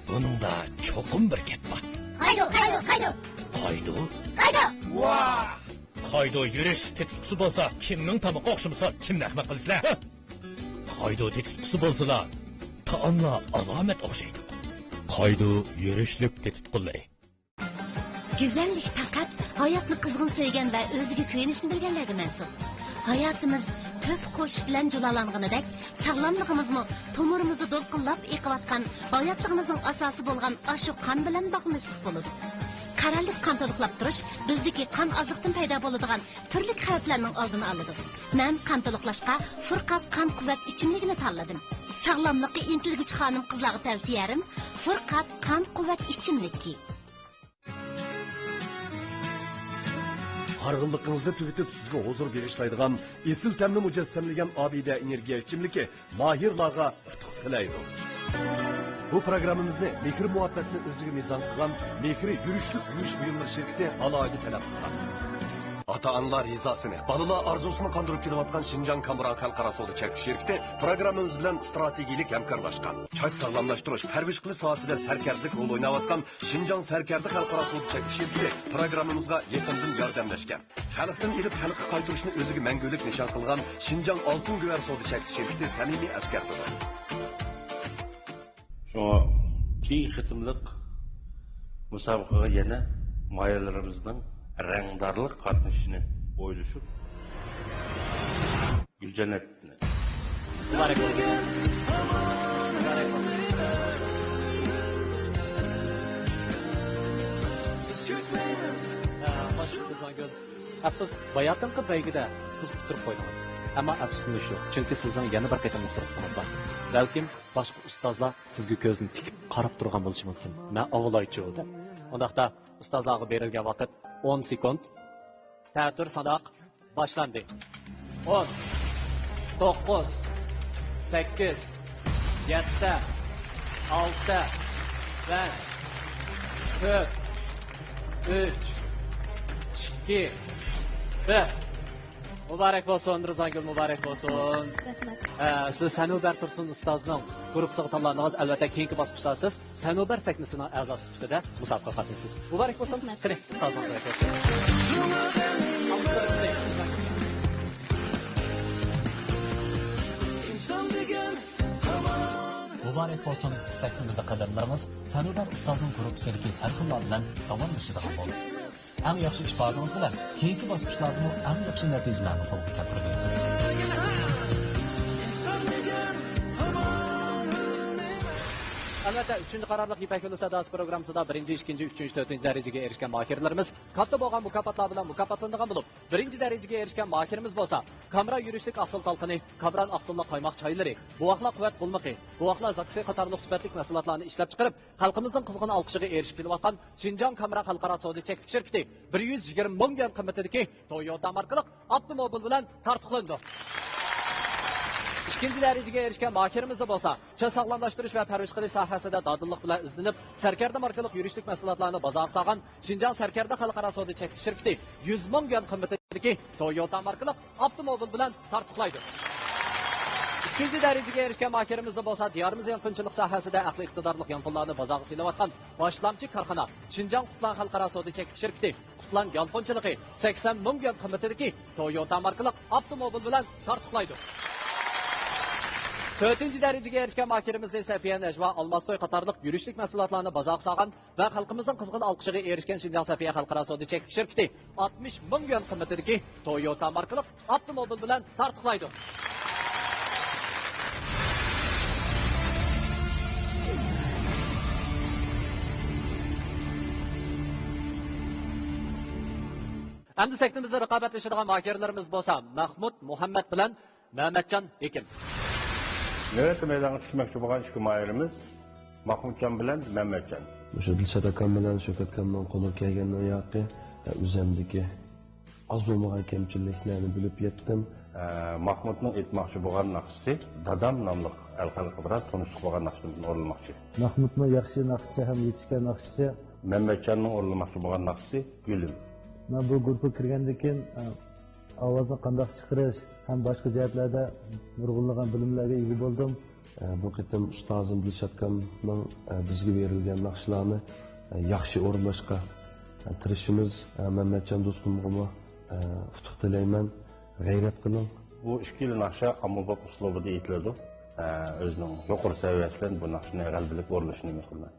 بۇنىڭدا چوقۇم بىر گەپ بار. قايدۇ، قايدۇ، قايدۇ. قايدۇ؟ قايدۇ! ۋاھ! قايدۇ يۈرۈش تېتىتقۇسى بولسا، كىمنىڭ تامىقى ئوخشىمىسا، كىمنى ئەخمەق قىلىسىلەر؟ ھە؟ قايدۇ تېتىتقۇسى بولسىلا، تائاملار ئالامەت ئوخشايدۇ. قايدۇ يۈرۈشلۈك تېتىتقۇلىرى. گۈزەللىك پەقەت ھاياتنى قىزغىن سۆيگەن ۋە ئۆزىگە كۆيۈنۈشنى بىلگەنلەرگە مەنسۇپ. ھاياتىمىز تۆھپە قوشۇش بىلەن جۇلالانغىنىدەك، ساغلاملىقىمىزمۇ تومۇرىمىزدا دولقۇنلاپ ئېقىۋاتقان ھاياتلىقىمىزنىڭ ئاساسى بولغان ئاشۇ قان بىلەن باغلىنىشلىق بولىدۇ. قەرەللىك قان تولۇقلاپ تۇرۇش بىزدىكى قان ئازلىقتىن پەيدا بولىدىغان تۈرلۈك خەۋپلەرنىڭ ئالدىنى ئالىدۇ. مەن قان تولۇقلاشقا فۇرقات قان قۇۋۋەت ئىچىملىكىنى تاللىدىم. ساغلاملىققا ئىنتىلگۈچى خانىم-قىزلارغا تەۋسىيەم، فۇرقات قان قۇۋۋەت ئىچىملىكى. ھارغىنلىقىڭىزنى تۈگىتىپ، سىزگە ھۇزۇر بېغىشلايدىغان ئېسىل تەمنى مۇجەسسەملىگەن ئابىدە ئېنېرگىيە ئىچىملىكى ماھىرلارغا ئۇتۇق تىلەيدۇ. بۇ پروگراممىمىزنى مېھىر-مۇھەببەتنى ئۆزىگە مىزان قىلغان مېھرى يۈرۈشلۈك يۇيۇش بۇيۇملىرى شىركىتى ئالاھىدە تەلەپ قىلغان. ئاتا-ئانىلار رىزاسىنى، بالىلار ئارزۇسىنى قاندۇرۇپ كېلىۋاتقان شىنجاڭ كامېران خەلقئارا سودا چەكلىك شىركىتى پروگراممىمىز بىلەن ئىستراتېگىيەلىك ھەمكارلاشقان. چاچ ساغلاملاشتۇرۇش، پەرۋىش قىلىش ساھەسىدە سەركەردىلىك رول ئويناۋاتقان شىنجاڭ سەركەردە خەلقئارا سودا چەكلىك شىركىتى پروگراممىمىزغا يېقىندىن ياردەملەشكەن. خەلقتىن ئېلىپ خەلققە قايتۇرۇشنى ئۆزىگە مەڭگۈلۈك نىشان قىلغان شىنجاڭ ئالتۇن گۆھەر سودا چەكلىك شىركىتى سەمىمىي ئەسكەرتىدۇ. شۇڭا كېيىنكى قېتىملىق مۇسابىقىگە يەنە ماھىرلىرىمىزنىڭ رەڭدارلىق قاتنىشىشىنى ئويلىشىپ، گۈلجەننەتنى. مۇبارەك بولسۇن. مۇبارەك بولسۇن. ھە، خوش، ئەپسۇس، باياتىنقى بەيگىدە سىز ئۇتتۇرۇپ قويدىڭىز. ئەمما ئەپسۇسلىنىش يوق، چۈنكى سىزنىڭ يەنە بىر قېتىملىق پۇرسىتىڭىز بار. بەلكىم باشقا ئۇستازلار سىزگە كۆزىنى تىكىپ قاراپ تۇرغان بولۇشى مۇمكىن. مەن ئاۋۇلايچۇ دەپ. ئۇنداقتا ئۇستازلارغا بېرىلگەن ۋاقىت ئون سېكۇنت. تەتۈر ساناق باشلاندى. ئون، توققۇز، سەككىز، يەتتە، ئالتە، بەش، تۆت، ئۈچ، ئىككى، بىر. مۇبارەك بولسۇن، رىزاگۈل، مۇبارەك بولسۇن. رەھمەت. ئە، سىز سەنۇبەر تۇرسۇن ئۇستازنىڭ گۇرۇپپىسىغا تاللاندىڭىز. ئەلۋەتتە، كېيىنكى باسقۇچتا سىز سەنۇبەر سەھنىسىنىڭ ئەزاسى سۈپىتىدە مۇسابىقىگە قاتنىشىسىز. مۇبارەك بولسۇن. رەھمەت. قېنى، ئۇستازىڭىز بىلەن كۆرۈشەيلى. مۇبارەك بولسۇن، سەھنىمىزدە قەدەملىرىڭىز سەنۇبەر ئۇستازنىڭ گۇرۇپپىسىدىكى سەرخىللار بىلەن داۋاملىشىدىغان بولدى. ئەڭ ياخشى ئىپادىڭىز بىلەن كېيىنكى باسقۇچلاردىمۇ ئەڭ ياخشى نەتىجىلەرنى قولغا كەلتۈرگەنسىز. ئەلۋەتتە، ئۈچىنچى قارارلىق يىپەك يولى ساداسى پروگراممىسىدا بىرىنچى، ئىككىنچى، ئۈچىنچى، تۆتىنچى دەرىجىگە ئېرىشكەن ماھىرلىرىمىز كاتتا بولغان مۇكاپاتلار بىلەن مۇكاپاتلىنىدىغان بولۇپ، بىرىنچى دەرىجىگە ئېرىشكەن ماھىرىمىز بولسا كامېرا يۈرۈشلۈك ئاقسىل تالقىنى، كامېران ئاقسىللىق قايماق چايلىرى، بوۋاقلار قۇۋۋەت بولمىقى، بوۋاقلار زاكىسى قاتارلىق سۈپەتلىك مەھسۇلاتلارنى ئىشلەپچىقىرىپ، خەلقىمىزنىڭ قىزغىن ئالقىشىغا ئېرىشىپ كېلىۋاتقان شىنجاڭ كامېرا خەلقئارا سودا چەكلىك شىركىتى بىر يۈز يىگىرمە مىڭ يۈەن قىممىتىدىكى تويوتا ماركىلىق ئاپتوموبىل بىلەن تارتۇقلىنىدۇ. ئىككىنچى دەرىجىگە ئېرىشكەن ماھىرىمىزدا بولسا چىش ساغلاملاشتۇرۇش ۋە پەرۋىش قىلىش ساھەسىدە دادىللىق بىلەن ئىزدىنىپ، سەركەردە ماركىلىق يۈرۈشلۈك مەھسۇلاتلارنى بازارغا سالغان شىنجاڭ سەركەردە خەلقئارا سودا چەكلىك شىركىتى يۈز مىڭ يۈەن قىممىتىدىكى تويوتا ماركىلىق ئاپتوموبىل بىلەن تارتۇقلايدۇ. ئۈچىنچى دەرىجىگە ئېرىشكەن ماھىرىمىزدا بولسا دىيارىمىز يانفونچىلىق ساھەسىدە ئەقلىي ئىقتىدارلىق يانفونلارنى بازارغا سېلىۋاتقان باشلامچى كارخانا شىنجاڭ قۇتلان خەلقئارا سودا چەكلىك شىركىتى قۇتلان يانفونچىلىقى سەكسەن مىڭ يۈەن قىممىتىدىكى تويوتا ماركىلىق ئاپتوموبىل بىلەن تارتۇقلايدۇ. تۆتىنچى دەرىجىگە ئېرىشكەن ماھىرىمىزنى سەفىيە نەجۋا ئالماستوي قاتارلىق يۈرۈشلۈك مەھسۇلاتلارنى بازارغا سالغان ۋە خەلقىمىزنىڭ قىزغىن ئالقىشىغا ئېرىشكەن شىنجاڭ سەفىيە خەلقئارا سودا چەكلىك شىركىتى ئاتمىش مىڭ يۈەن قىممىتىدىكى تويوتا ماركىلىق ئاپتوموبىل بىلەن تارتۇقلايدۇ. ئەمدى سەھنىمىزدە رىقابەتلىشىدىغان ماھىرلىرىمىز بولسا مەخمۇت مۇھەممەت بىلەن مەمەتجان ھېكىم. نۆۋەتتە مەيدانغا چۈشمەكچى بولغان ئىككى ماھىرىمىز مەخمۇتجان بىلەن مەمەتجان. مۇشۇ دىلشات ئاكام بىلەن شۆھرەت ئاكامنىڭ قولىغا كەلگەندىن ياقى، ئۆزۈمدىكى ئاز بولمىغان كەمچىلىكلەرنى بىلىپ يەتتىم. ئە، مەخمۇتنىڭ ئېيتماقچى بولغان ناخشىسى دادام ناملىق ئەلقەمگە بىراز تونۇشلۇق بولغان ناخشىدىن ئورۇنلىماقچى. مەخمۇتنىڭ ياخشى ناخشىسى ھەم يېتىشكەن ناخشىسى. مەمەتجاننىڭ ئورۇنلىماقچى بولغان ناخشىسى گۈلۈم. مەن بۇ گۇرۇپپىغا كىرگەندىن كېيىن، ئە، ئاۋازنى قانداق چىقىرىش ھەم باشقا جەھەتلەردە نۇرغۇنلىغان بىلىملەرگە ئىگە بولدۇم. ئە، بۇ قېتىم ئۇستازىم دىلشات ئاكامنىڭ، ئە، بىزگە بېرىلگەن ناخشىلارنى، ئە، ياخشى ئورۇنلاشقا، ئە، تىرىشىمىز. ئە، مەمەتجان دوستۇمغىمۇ، ئە، ئۇتۇق تىلەيمەن. غەيرەت قىلىڭ. بۇ ئىككىلا ناخشا ئاممىباب ئۇسلۇبىدا ئېيتىلىدۇ. ئە، ئۆزىنىڭ يۇقىرى سەۋىيەسى بىلەن بۇ ناخشىنى غەلىبىلىك ئورۇنلىشىنى ئۈمىد قىلىمەن.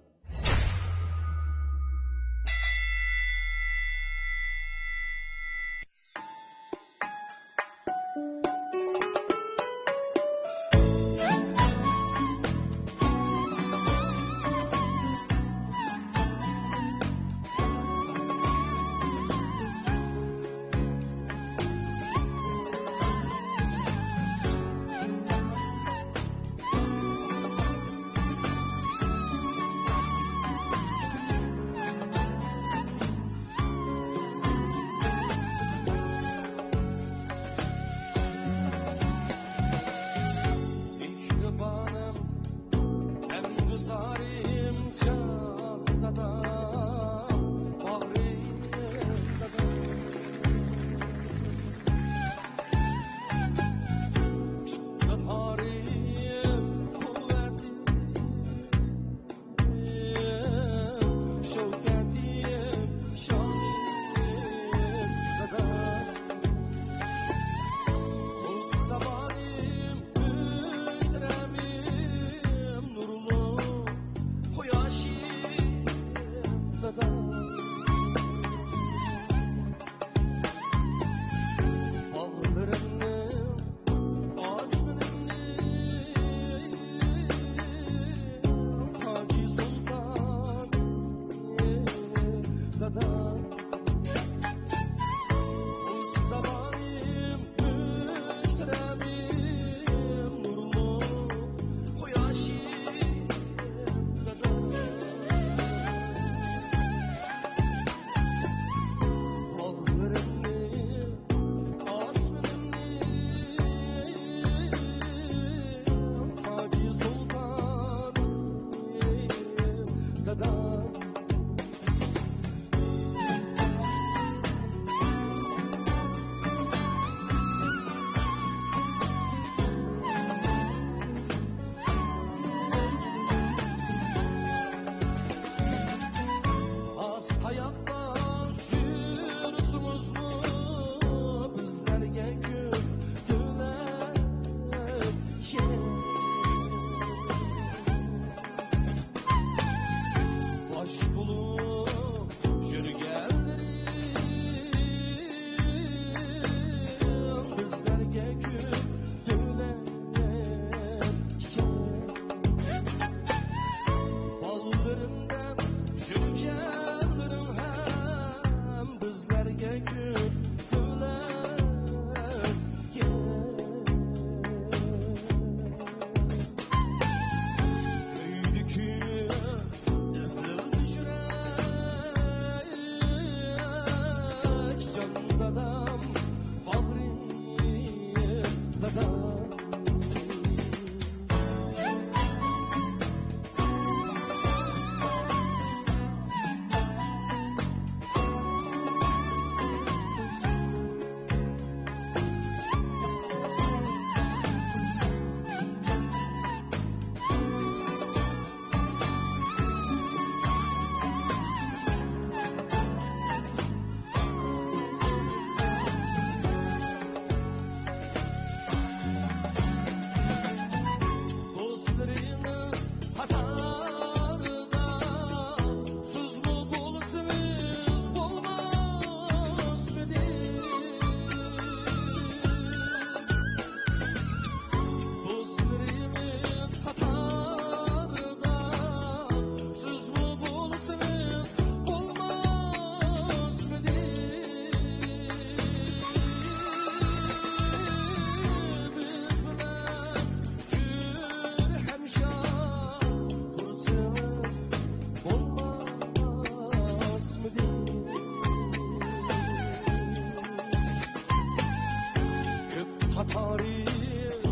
تارىخ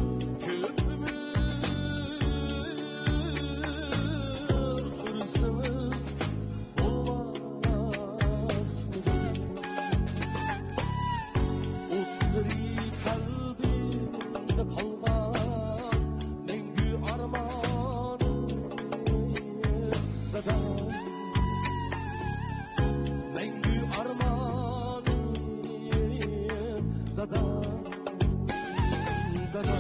كۆپ ئۆمۈر سۈرسىڭىز بولماسمىدى؟ ئوتلىرى قەلبىمدە قالغان مەڭگۈ ئارمانىم دادا. مەڭگۈ ئارمانىم دادا، دادا.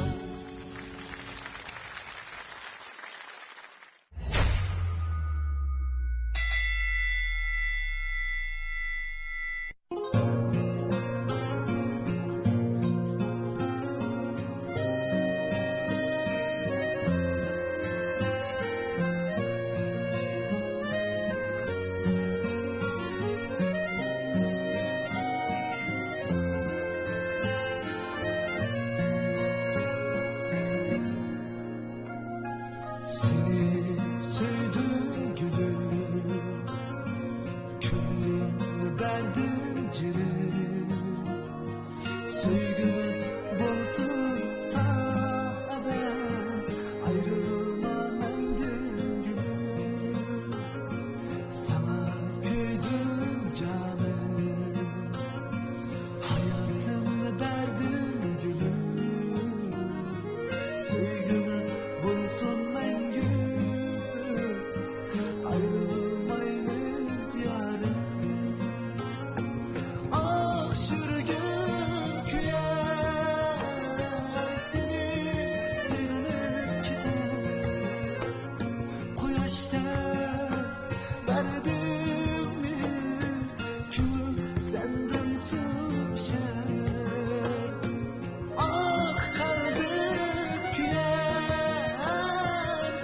سېنى سۆيدۈم گۈلۈم، كۆڭلۈمنى بەردىم جېنىم. سۆيگۈمىز بولسۇن تا ئەبەد، ئايرىلما مەندىن گۈلۈم. ساڭا كۆيدۈم جانىم، ھاياتىمنى بەردىم گۈلۈم. سۆيگۈمىز بولسۇن مەڭگۈ، ئايرىلمايمىز يارىم. ئاھ، يۈرىكىم كۆيەر، سېنى سېغىنىپ كېتەر. قۇياشتەك بەردىم مېھىر، كۆڭۈل سەندىن سۇ ئىچەر. ئاھ، قەلبىم كۆيەر،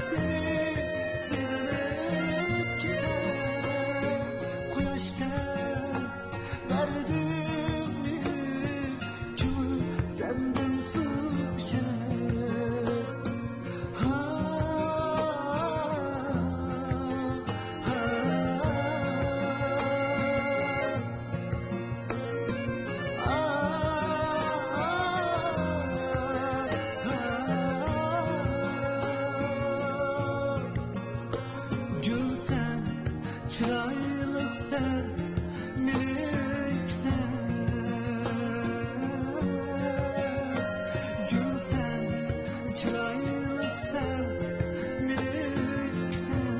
سېنى سېغىنىپ كېتەر. قۇياشتەك بەردىم مېھىر، كۆڭۈل سەندىن سۇ ئىچەر. ھا، ھا، ھا. گۈلسەن، چىرايلىقسەن، مېنىڭكىسەن. گۈلسەن، چىرايلىقسەن، مېنىڭكىسەن.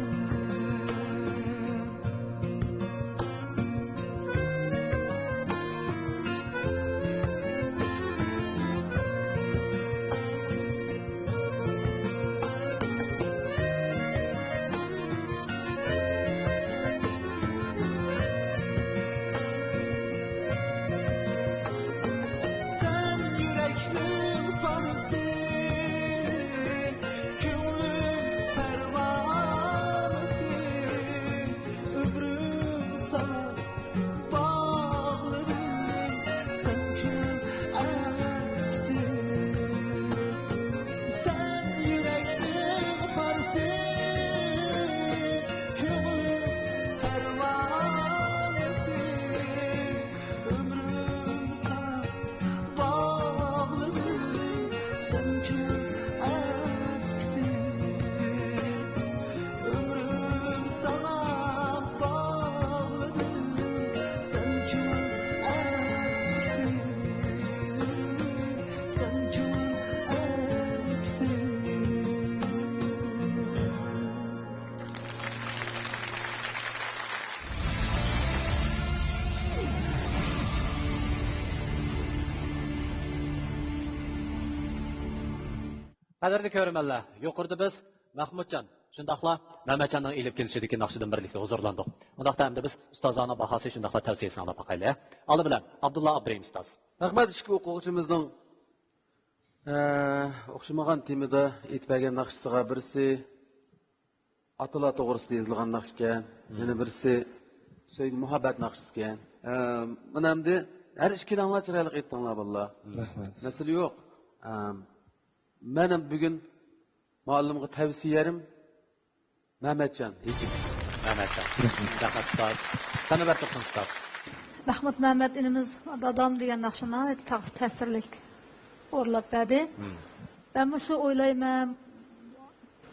سەن يۈرەكنىڭ پارىسى، كۆڭلۈم پەرۋانىسى، ئۆمرۈم ساڭا باغلىدىم، سەن كۈل ئەكسى. سەن يۈرەكنىڭ پارىسى، كۆڭلۈم پەرۋانىسى، ئۆمرۈم ساڭا باغلىدىم، سەن كۈل ئەكسى. ئۆمرۈم ساڭا باغلىدىم، سەن كۈل ئەكسى، سەن كۈل ئەكسى. قەدىرلىك كۆرۈرمەنلەر، يۇقىرىدا بىز مەخمۇتجان، شۇنداقلا مەمەتجاننىڭ ئېلىپ كېلىشىدىكى ناخشىدىن بىرلىكتە ھۇزۇرلاندۇق. ئۇنداقتا ئەمدى بىز ئۇستازلارنىڭ باھاسى، شۇنداقلا تەۋسىيەسىنى ئاڭلاپ باقايلى. ئالدى بىلەن ئابدۇللا ئابدۇرېھىم ئۇستاز. رەھمەت، ئىككى ئوقۇغۇچىمىزنىڭ، ئە، ئوخشىمىغان تېمىدا ئېيتىپ بەرگەن ناخشىسىغا، بىرسى ئاتىلار توغرىسىدا يېزىلغان ناخشا ئىكەن، مم. يەنە بىرسى سۆيگۈ مۇھەببەت ناخشىسى ئىكەن. ئە، مانا ئەمدى ھەر ئىككىلەڭلار چىرايلىق ئېيتتىڭلار بالىلار. رەھمەت. مەسىلە يوق. ئە، مەن ھەم بۈگۈن مۇئەللىمغا تەۋسىيەم مەمەتجان ھېكىم. مەمەتجان. رەھمەت. رەھمەت ئۇستاز. سەنە بەر تۇرسۇن ئۇستاز. مەخمۇت مەمەت ئىنىمىز دادام دېگەن ناخشا ناھايىتى تەس-، تەسىرلىك. ئورۇنلاپ بەردى. مم. مەنمۇ شۇ ئويلايمەن،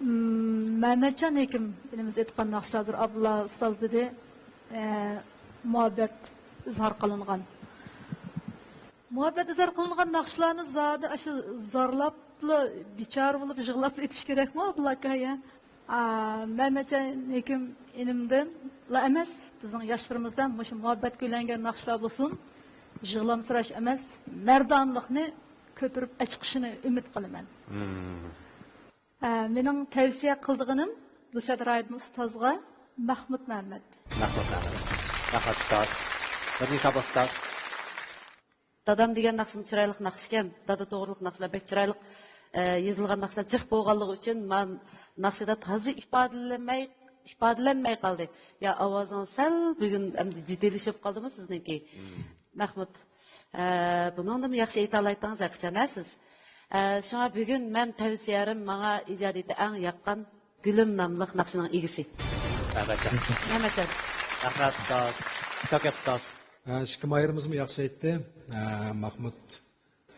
مم، مەمەتجان ھېكىم ئىنىمىز ئېيتقان ناخشا، ھازىر ئابدۇللا ئۇستاز دېدى، ئە، مۇھەببەت ئىزھار قىلىنغان. مۇھەببەت ئىزھار قىلىنغان ناخشىلارنى زادى ئاشۇ زارلاپلا، بىچارە بولۇپ يىغلاپ ئېيتىش كېرەكمۇ، ئابدۇللا ئاكا، يا؟ ئا، مەمەتجان ھېكىم ئىنىمدىنلا ئەمەس، بىزنىڭ ياشلىرىمىزدا مۇشۇ مۇھەببەتكە يۆلەنگەن ناخشىلار بولسۇن، يىغلامسىراش ئەمەس، مەردانىلىقنى كۆتۈرۈپ ئەچىقىشىنى ئۈمىد قىلىمەن. مم. ئا، مېنىڭ تەۋسىيە قىلىدىغىنىم دىلشات رايدىن ئۇستازغا مەخمۇت مەمەت. مەخمۇت مەمەت. مەخمۇت ئۇستاز. نۇردىن سابا ئۇستاز. دادام دېگەن ناخشىمۇ چىرايلىق ناخشىكەن. دادا توغرىلىق ناخشىلار بەك چىرايلىق، ئە، يېزىلغان ناخشىلار جىق بولغانلىقى ئۈچۈن، مانا ناخشىدا تازا ئىپادىلەنمەي، ئىپادىلەنمەي قالدى. يا، ئاۋازىڭىز سەل بۈگۈن ئەمدى جىددىيلىشىپ قالدىمۇ سىزنىڭكى؟ مم. مەخمۇت، ئە، بۇنىڭدىنمۇ ياخشى ئېيتالايتتىڭىز ھەقىچان ھە سىز. ئە، شۇڭا بۈگۈن مەن تەۋسىيەرىم ماڭا ئىجادىيىتى ئەڭ ياققان گۈلۈم ناملىق ناخشىنىڭ ئىگىسى. مەمەتجان. مەمەتجان. رەھمەت، ئۇستاز. شاكەپ ئۇستاز. ھە، ئىككى ماھىرىمىزمۇ ياخشى ئېيتتى. ھە، ماخمۇت،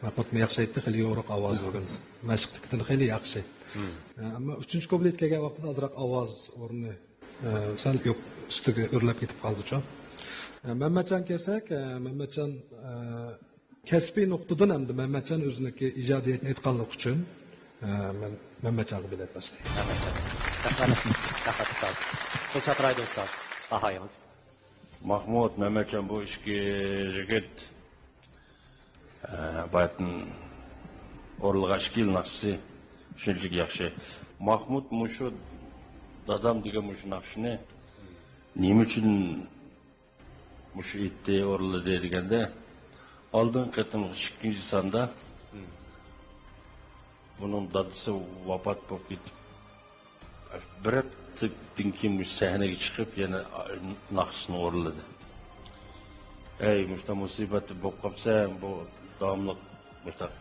ماخمۇتمۇ ياخشى ئېيتتى، خېلى يورۇق ئاۋازى بۈگۈن. مەشىقتىكىدىن خېلى ياخشى. مم. ھە، ئەمما ئۈچىنچى كۇپلېتكە كەلگەن ۋاقىتتا ئازراق ئاۋاز ئورنى، ھە، سەل يوق، ئۈستىگە ئۆرلەپ كېتىپ قالدىچۇ. ھە، مەمەتجان كەلسەك، ھە، مەمەتجان، ھە، كەسپىي نۇقتىدىن ئەمدى مەمەتجان ئۆزىنىڭكى ئىجادىيىتىنى ئېيتقانلىقى ئۈچۈن، ئە، مەن مەمەتجانغا بىلەت تاشلايمەن. رەھمەت. رەھمەت، ئۇستاز. چۇلچات رايدىن ئۇستاز. باھايىڭىز؟ ماخمۇت، مەمەتجان بۇ ئىككى يىگىت، ئە، باياتىن ئورۇنلىغان ئىككى يىل ناخشىسى شۇنچىلىك ياخشى. ماخمۇت مۇشۇ دادام دېگەن مۇشۇ ناخشىنى نېمە ئۈچۈن مۇشۇ ئېيتتى، ئورۇنلىدى دېگەندە، ئالدىنقى قېتىم ئىككىنچى ساندا بۇنىڭ دادىسى ۋاپات بولۇپ كېتىپ، بىر ھەپتىدىن كېيىن مۇشۇ سەھنىگە چىقىپ، يەنە ناخشىسىنى ئورۇنلىدى. ئەي، مۇشۇنداق مۇسىبەت بولۇپ قاپسەن، بۇ داۋاملىق مۇشۇنداق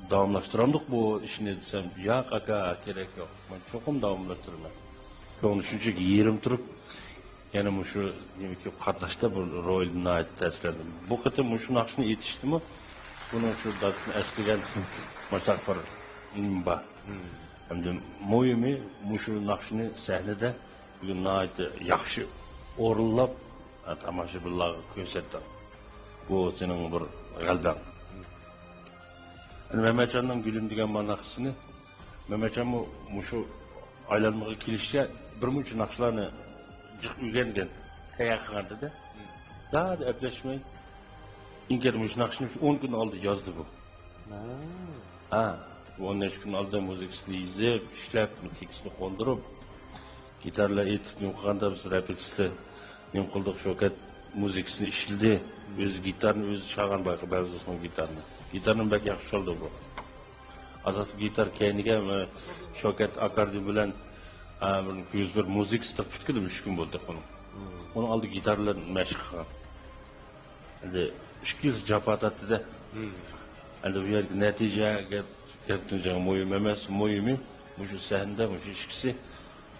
داۋاملاشتۇرامدۇق بۇ ئىشنى دېسەم، ياق ئاكا، كېرەك يوق، مەن چوقۇم داۋاملاشتۇرىمەن. كۆڭلى شۇنچىلىك يېرىم تۇرۇپ، يەنە مۇشۇ نېمىكى قاتناشتا بۇ رولدىن ناھايىتى تەسىرلەندىم. بۇ قېتىم مۇشۇ ناخشىنى ئېيتىشتىمۇ، بۇنىڭ شۇ دادىسىنى ئەسلىگەن مۇشۇنداق بىر نېمە بار. مم. ئەمدى مۇھىمى مۇشۇ ناخشىنى سەھنىدە بۈگۈن ناھايىتى ياخشى ئورۇنلاپ، تاماشىبىنلارغا كۆرسەتتىڭ. بۇ سېنىڭ بىر غەلىبەڭ. مم. ئەنە مەمەتجاننىڭ گۈلۈم دېگەن مانا ناخشىسىنى، مەمەتجانمۇ مۇشۇ ئايلانمىغا كېلىشكە بىر مۇنچە ناخشىلارنى جىق ئۆگەنگەن، تەييار قىلغان دېدى. زادى ئەپلەشمەي، ئىنكەر مۇشۇ ناخشىنى شۇ ئون كۈن ئالدى يازدى بۇ. ھە. ھە، بۇ ئون نەچچە كۈن ئالدى مۇزىكىسىنى يېزىپ، ئىشلەپ، تېكىستنى قوندۇرۇپ، گىتارلار ئېيتىپ، نېمە قىلغاندا بىز رېپېتىتسىيە نېمە قىلدۇق، شوكەت مۇزىكىسىنى ئىشلىدى. ئۆزى گىتارنى ئۆزى چالغان بايىقى بەزى دوستنىڭ گىتارنى. گىتارنى بەك ياخشى چالدى بۇ. ئاساسلىق گىتار كەينىگە، ئە، شوكەت ئاكاردىيون بىلەن، ئە، بىر كۆز بىر مۇزىكىسى تېخى پۈتكىلى ئۈچ كۈن بولدى ئۇنىڭ. مم. ئۇنىڭ ئالدى گىتار بىلەن مەشىق قىلغان. ئەمدى ئىككى يۈز جاپا تارتتى-دە. مم. ئەمدى بۇ يەردىكى نەتىجە گەپ، گەپتىن جىق مۇھىم ئەمەس. مۇھىمى مۇشۇ سەھنىدە مۇشۇ ئىككىسى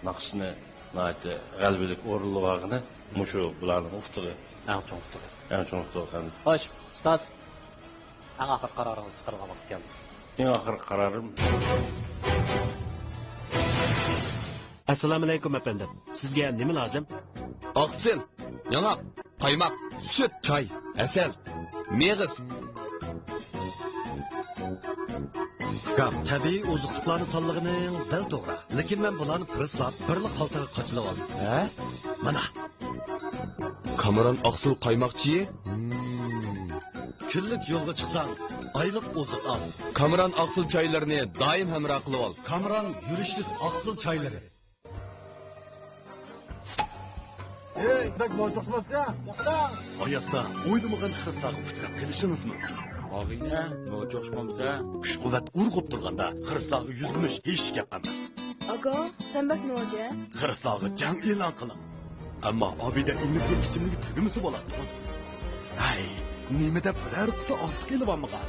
ناخشىسىنى ناھايىتى غەلىبىلىك ئورۇنلىۋالغىنى مۇشۇ بۇلارنىڭ ئۇتۇقى. ئەڭ چوڭ ئۇتۇقى. ئەڭ چوڭ ئۇتۇقى، ھەم. خوش، ئۇستاز. ئەڭ ئاخىرقى قارارىڭىزنى چىقىرىدىغان ۋاقىت كەلدى. ئەڭ ئاخىرقى قارارىم. ئەسسالامۇئەلەيكۇم ئەپەندىم. سىزگە نېمە لازىم؟ ئاقسىل، ياڭاق، قايماق، سۈت، چاي، ھەسەل، مېغىز. ئۇكام، تەبىئىي ئوزۇقلۇقلارنى تاللىغىنىڭ دەل توغرا. لېكىن مەن بۇلارنى پىرىسلاپ، بىرلا خالتىغا قاچىلىۋالدىم. ھە؟ مانا. كامېران ئاقسىل قايماق چېيى. مم. كۈنلۈك يولغا چىقساڭ، ئايلىق ئوزۇق ئال. كامېران ئاقسىل چايلىرىنى دائىم ھەمراھ قىلىۋال. كامېران يۈرۈشلۈك ئاقسىل چايلىرى. ھەي، بەك نوچۇقسىماپسەن؟ ھاياتتا ئويلىمىغان خىرىسلارغا ئۇچراپ قېلىشىڭىز مۇمكىن. ئاغىنە، نوچۇقسىمامسەن؟ كۈچ-قۇۋۋەت ئۇرغۇپ تۇرغاندا خىرىسلارغا يۈزلىنىش ھېچ گەپ ئەمەس. ئاكا، سەن بەك نوچى. خىرىسلارغا جەڭ ئېلان قىلىڭ. ئەمما ئابىدە ئېنېرگىيە ئىچىملىكى تۈگىمىسە بولاتتىغۇ. ھەي، نېمە دەپ بىرەر قۇتا ئارتۇق ئېلىۋالمىغان؟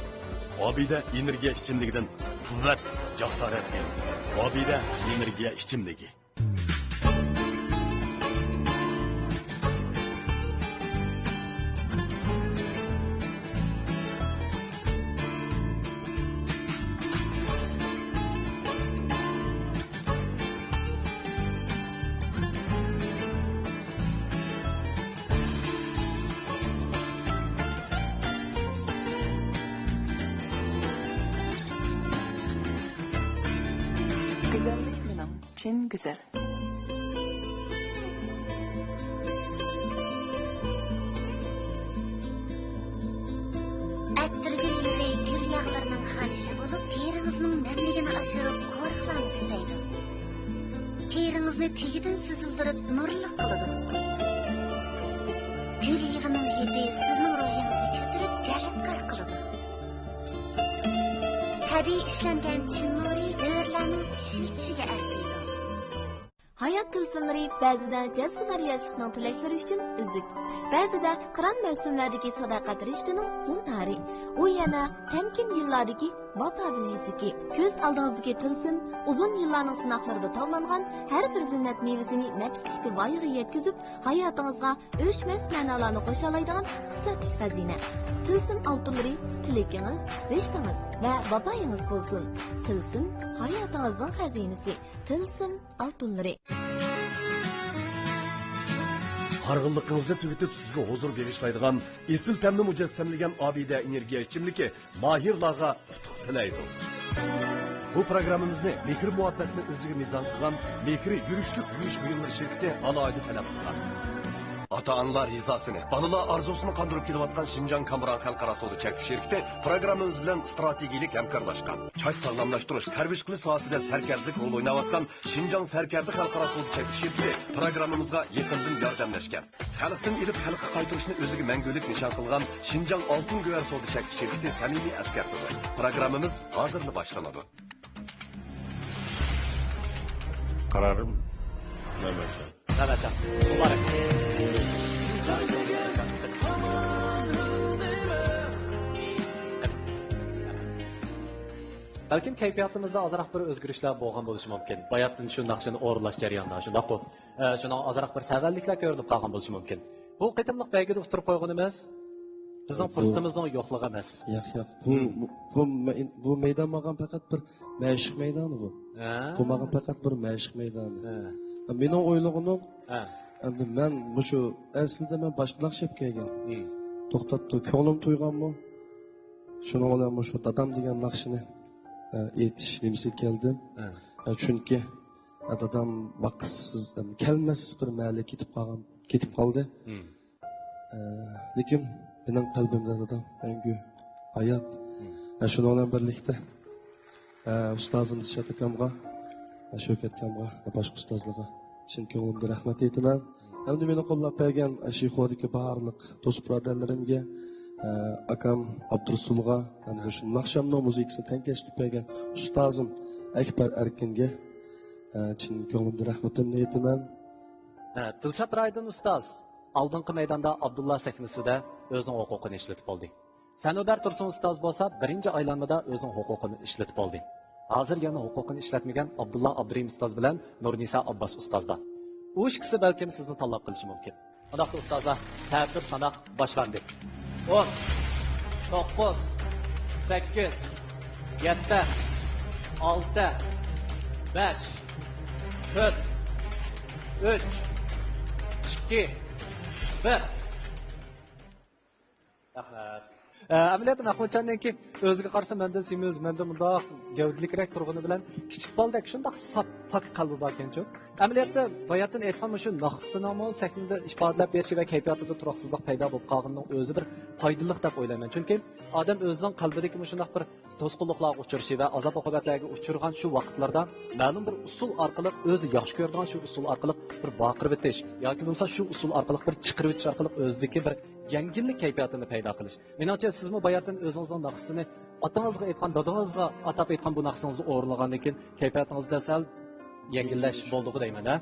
ئابىدە ئېنېرگىيە ئىچىملىكىدىن قۇۋۋەت، جاسارەت ئېلىڭ. ئابىدە ئېنېرگىيە ئىچىملىكى. ئۈچۈن گۈزەل. ئەتىرگۈل يېغى گۈل ياغلىرىنىڭ خانىشى بولۇپ، تېرىڭىزنىڭ نەملىكىنى ئاشۇرۇپ، قورۇقلارنى بېزەيدۇ. تېرىڭىزنى تېگىدىن سۈزۈلدۈرۈپ، نۇرلۇق قىلىدۇ. گۈل يېغىنىڭ ھىدى سىزنىڭ روھىڭىزنى كۆتۈرۈپ، جەلپكار قىلىدۇ. تەبىئىي ئىشلەنگەن چىن نۇرى بۆرىلەرنىڭ چىشلىتىشىگە ئەرزىيدۇ. ھايات تىلسىملىرى بەزىدە جەزبىدار ياشلىقنىڭ تىلەكلىرى ئۈچۈن ئۈزۈك، بەزىدە قىران مەۋسۇملەردىكى ساداقەت رىشتىنىڭ زۇنتارى. ئۇ يەنە تەمكىن يىللاردىكى ۋاپا بىلەزۈكى. كۆز ئالدىڭىزدىكى تىلسىم ئۇزۇن يىللارنىڭ سىناقلىرىدا تاۋلانغان ھەر بىر زىننەت مېۋىسىنى نەپىسلىكتە ۋايىغا يەتكۈزۈپ، ھاياتىڭىزغا ئۆچمەس مەنالارنى قوشالايدىغان خىسلەتلىك خەزىنە. تىلسىم ئالتۇنلىرى تىلىكىڭىز، رىشتىڭىز ۋە ۋاپايىڭىز بولسۇن. تىلسىم ھاياتىڭىزنىڭ خەزىنىسى. تىلسىم ئالتۇنلىرى. ھارغىنلىقىڭىزنى تۈگىتىپ، سىزگە ھۇزۇر بېغىشلايدىغان، ئېسىل تەمنى مۇجەسسەملىگەن ئابىدە ئېنېرگىيە ئىچىملىكى ماھىرلارغا ئۇتۇق تىلەيدۇ. بۇ پروگراممىمىزنى مېھىر-مۇھەببەتنى ئۆزىگە مىزان قىلغان مېھرى يۈرۈشلۈك يۇيۇش بۇيۇملىرى شىركىتى ئالاھىدە تەلەپ قىلغان. ئاتا-ئانىلار رىزاسىنى، بالىلار ئارزۇسىنى قاندۇرۇپ كېلىۋاتقان شىنجاڭ كامران خەلقئارا سودا چەكلىك شىركىتى پروگراممىمىز بىلەن ئىستراتېگىيەلىك ھەمكارلاشقان. چاچ ساغلاملاشتۇرۇش، پەرۋىش قىلىش ساھەسىدە سەركەردىلىك رول ئويناۋاتقان شىنجاڭ سەركەردە خەلقئارا سودا چەكلىك شىركىتى پروگراممىمىزغا يېقىندىن ياردەملەشكەن. خەلقتىن ئېلىپ خەلققە قايتۇرۇشنى ئۆزىگە مەڭگۈلۈك نىشان قىلغان شىنجاڭ ئالتۇن گۆھەر سودا چەكلىك شىركىتى سەمىمىي ئەسكەرتىدۇ. پروگراممىمىز ھازىرلا باشلىنىدۇ. قارارىم مەمەتجان. مەمەتجان، مۇبارەك. بەلكىم كەيپىياتىمىزدا ئازراق بىر ئۆزگىرىشلەر بولغان بولۇشى مۇمكىن. باياتتىن شۇ ناخشىنى ئورۇنلاش جەريانىدا، شۇنداققۇ؟ ئە، شۇنىڭغا ئازراق بىر سەۋەنلىكلەر كۆرۈنۈپ قالغان بولۇشى مۇمكىن. بۇ قېتىملىق بەيگىدە ئۇتتۇرۇپ قويغىنىمىز بىزنىڭ بۇ پۇرسىتىمىزنىڭ يوقلۇقى ئەمەس. ياق، ياق. بۇ، بۇ، بۇ مەيدان ماڭغان پەقەت بىر مەشىق مەيدانى بۇ. ھە؟ بۇ ماڭغان پەقەت بىر مەشىق مەيدانى. ھە. مېنىڭ ئويلىغىنىم، ھە، ئەمدى مەن مۇشۇ، ئەسلىدە مەن باشقا ناخشا ئېلىپ كەلگەن. توختاپتۇ، كۆڭلۈم تويغانمۇ؟ شۇنىڭ بىلەن مۇشۇ دادام دېگەن ناخشىنى، ئە، ئېيتىش نېمىسىگە كەلدىم. ئە، چۈنكى، ئە، دادام باققۇسىز، ئەم، كەلمەس بىر مەھەللىگە كېتىپ قالغان، كېتىپ قالدى. ئە، لېكىن مېنىڭ قەلبىمدە دادام مەڭگۈ ھايات. ئە، شۇنىڭ بىلەن بىرلىكتە، ئە، ئۇستازىم دىلشات ئاكامغا، ئە، شۆھرەت ئاكامغا ۋە باشقا ئۇستازلارغا چىن كۆڭلۈمدىن رەھمەت ئېيتىمەن. ئەمدى مېنى قوللاپ بەرگەن شىخۇدىكى بارلىق دوست بۇرادەرلىرىمگە، ئاكام ئابدۇرۇسۇلغا، ھەم مۇشۇ ناخشامنىڭ مۇزىكىسىنى تەڭكەش قىلىپ بەرگەن ئۇستازىم ئەكبەر ئەركىنگە چىن كۆڭلۈمدىن رەھمىتىمنى ئېيتىمەن. ھە، دىلشات رايدىن ئۇستاز ئالدىنقى مەيداندا ئابدۇللا سەھنىسىدە ئۆزىنىڭ ھوقۇقىنى ئىشلىتىپ بولدى. سەنۇبەر تۇرسۇن ئۇستاز بولسا بىرىنچى ئايلانمىدا ئۆزىنىڭ ھوقۇقىنى ئىشلىتىپ بولدى. ھازىر يەنە ھوقۇقىنى ئىشلەتمىگەن ئابدۇللا ئابدۇرېھىم ئۇستاز بىلەن نۇرنىسا ئابباس ئۇستاز بار. ئۇ ئىككىسى بەلكىم سىزنى تاللاپ قېلىشى مۇمكىن. ئۇنداقتا ئۇستازلار، تەتۈر ساناق باشلاندى. ئون، توققۇز، سەككىز، يەتتە، ئالتە، بەش، تۆت، ئۈچ، ئىككى، بىر. رەھمەت. ئە، ئەمەلىيەتتە مەھمۇتجاننىڭكى ئۆزىگە قارىسا مەندىن سېمىز، مەندىن مۇنداق گەۋدىلىكرەك تۇرغىنى بىلەن كىچىك بالىدەك شۇنداق ساپ، پاك قەلبى باركەنچۇ. ئەمەلىيەتتە باياتتىن ئېيتقان مۇشۇ ناخشىسىنىڭمۇ سەھنىدە ئىپادىلەپ بېرىشى ۋە كەيپىياتىدا تۇراقسىزلىق پەيدا بولۇپ قالغىنىنىڭ ئۆزى بىر پايدىلىق دەپ ئويلايمەن. چۈنكى ئادەم ئۆزىنىڭ قەلبىدىكى مۇشۇنداق بىر توسقۇنلۇقلارغا ئۇچرىشى ۋە ئازاب-ئوقۇبەتلەرگە ئۇچرىغان شۇ ۋاقىتلاردا مەلۇم بىر ئۇسۇل ئارقىلىق، ئۆزى ياخشى كۆرىدىغان شۇ ئۇسۇل ئارقىلىق بىر ۋارقىرىۋېتىش ياكى بولمىسا شۇ ئۇسۇل ئارقىلىق بىر چىقىرىۋېتىش ئارقىلىق ئۆزىدىكى بىر يەڭگىللىك كەيپىياتىنى پەيدا قىلىش. مېنىڭچە، سىزمۇ باياتىن ئۆزىڭىزنىڭ ناخشىسىنى ئاتىڭىزغا ئېيتقان، دادىڭىزغا ئاتاپ ئېيتقان بۇ ناخشىڭىزنى ئورۇنلىغاندىن كېيىن كەيپىياتىڭىزدا سەل يەڭگىللەش بولدىغۇ دەيمەن، ھە؟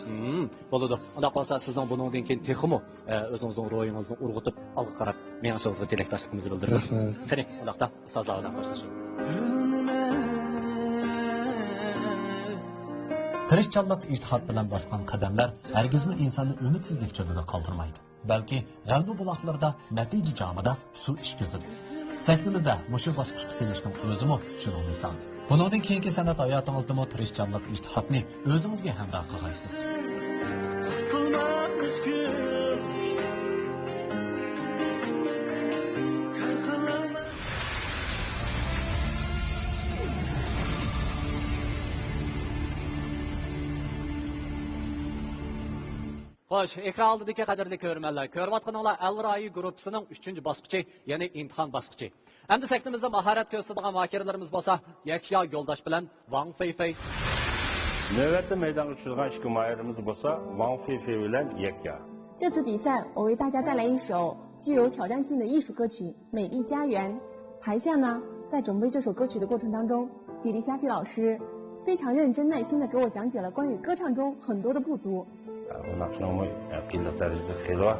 ھىم، بولىدۇ. ئۇنداق بولسا سىزنىڭ بۇنىڭدىن كېيىن تېخىمۇ، ئە، ئۆزىڭىزنىڭ روھىڭىزنى ئۇرغۇتۇپ، ئالغا قاراپ مېڭىشىڭىزغا تىلەكداشلىقىمىزنى بىلدۈرىمىز. رەھمەت. قېنى، ئۇنداقتا ئۇستازلار بىلەن خوشلىشىڭ. تىرىشچانلىق، ئىجتىھات بىلەن باسقان قەدەملەر ھەرگىزمۇ ئىنساننى ئۈمىدسىزلىك چۆلىدە قالدۇرمايدۇ. بەلكى غەلىبە بۇلاقلىرىدا نەتىجە جامىدا سۇ ئىچكۈزىدۇ. سەھنىمىزدە مۇشۇ باسقۇچقا كېلىشنىڭ ئۆزىمۇ شۇنىڭ مىسالى. بۇنىڭدىن كېيىنكى سەنئەت ھاياتىڭىزدىمۇ تىرىشچانلىق، ئىجتىھاتنى ئۆزىڭىزگە ھەمراھ قىلغايسىز. خوش، ئېكران ئالدىدىكى قەدىرلىك كۆرۈرمەنلەر، كۆرۈۋاتقىنىڭلار ئەل رايى گۇرۇپپىسىنىڭ ئۈچىنچى باسقۇچى، يەنى ئىمتىھان باسقۇچى. ئەمدى سەھنىمىزدە ماھارەت كۆرسىتىدىغان ماھىرلىرىمىز بولسا يەكيا يولداش بىلەن ۋاڭ فېيفېي. نۆۋەتتە مەيدانغا چۈشىدىغان ئىككى ماھىرىمىز بولسا ۋاڭ فېيفېي بىلەن يەكيا. 这次比赛，我为大家带来一首具有挑战性的艺术歌曲《美丽家园》。台下呢，在准备这首歌曲的过程当中，迪丽夏提老师非常认真耐心地给我讲解了关于歌唱中很多的不足。 ئۇ ناخشىنىڭمۇ قىيىنلىق دەرىجىسى خېلى بار.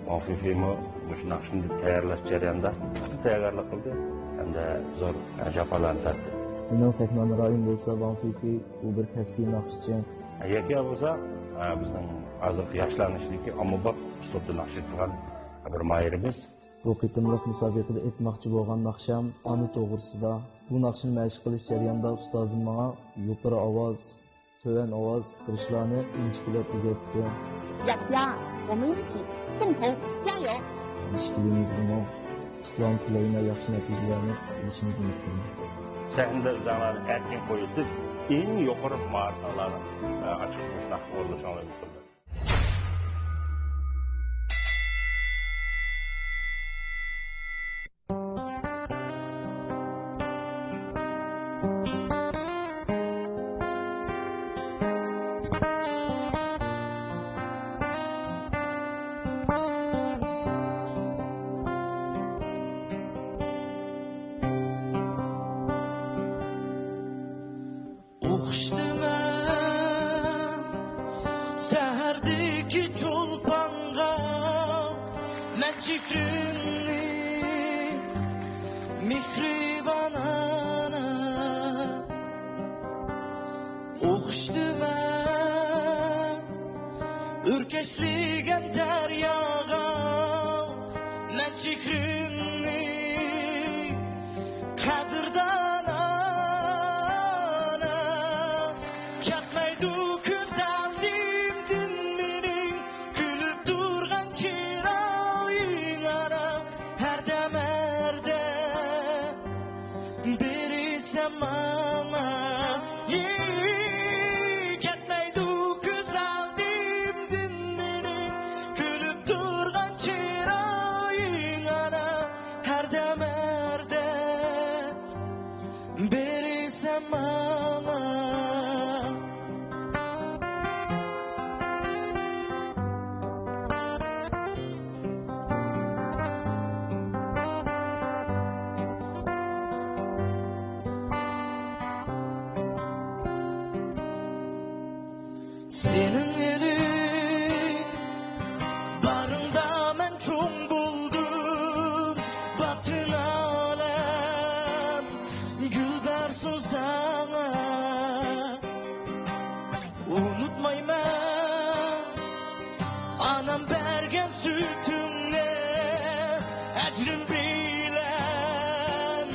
ۋاڭ فېيفېيمۇ مۇشۇ ناخشىنى تەييارلاش جەريانىدا پۇختا تەييارلىق قىلدى ھەمدە زور جاپالارنى تارتتى. مېنىڭ سەھنە ھەمراھىم بولسا ۋاڭ فېيفېي، ئۇ بىر كەسپىي ناخشىچى. يەكيا بولسا بىزنىڭ ھازىرقى ياشلارنىڭ ئىچىدىكى ئاممىباب ئۇسلۇبتا ناخشا ئېيتىدىغان بىر ماھىرىمىز. بۇ قېتىملىق مۇسابىقىدە ئېيتماقچى بولغان ناخشام ئانا توغرىسىدا. بۇ ناخشىنى مەشىق قىلىش جەريانىدا ئۇستازىم ماڭا يۇقىرى ئاۋاز، تۆۋەن ئاۋاز چىقىرىشلارنى ئىنچىكىلەپ ئۆگەتتى. يەكيا، 我们一起共同加油！ ئىككىلىمىزگىمۇ ئۇتۇقلارنى تىلەيمەن، ياخشى نەتىجىلەرنى ئېلىشىمىزنى ئۈمىد قىلىمەن. سەھنىدە ئۆزۈڭلارنى ئەركىن قويۇۋېتىپ، ئەڭ يۇقىرى ماھارىتىڭلارنى ئاچىقىپ مۇشۇنداق ئورۇنلىشىڭلارنى ئۈمىد قىلىمەن. ئوخشىتىمەن سەھەردىكى چولپانغا مەن چېھرىڭنى، مېھرىبان ئانا. ئوخشىتىمەن ئۆركەشلىگەن دەرياغا مەن چېھرىڭنى، قەدىردان ئانا. كەتمەيدۇ كۆز ئالدىمدىن مېنىڭ كۈلۈپ تۇرغان چىرايىڭ ئانا. ھەردەم، ھەردەم بېرىسەن ماڭا. كەتمەيدۇ كۆز ئالدىمدىن مېنىڭ كۈلۈپ تۇرغان چىرايىڭ ئانا. ھەردەم، ھەردەم بېرىسەن ماڭا. سېنىڭ ئىلىك باغرىڭدا مەن چوڭ بولدۇم، پۈتۈن ئالەم گۈل بەرسۇن ساڭا. ئۇنتۇمايمەن ئانام بەرگەن سۈتۈڭنى، ئەجرىم بىلەن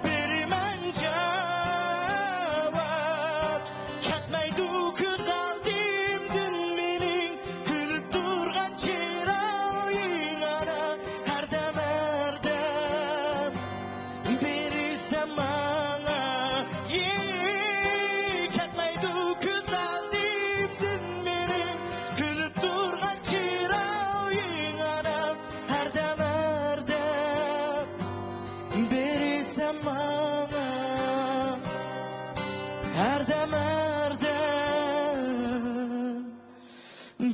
بېرىمەن جاۋاب. كەتمەيدۇ كۆز ئالدىمدىن مېنىڭ كۈلۈپ تۇرغان چىرايىڭ ئانا. ھەردەم، ھەردەم بېرىسەن ماڭا. كەتمەيدۇ كۆز ئالدىمدىن مېنىڭ كۈلۈپ تۇرغان چىرايىڭ ئانا. ھەردەم، ھەردەم بېرىسەن ماڭا. ھەردەم، ھەردەم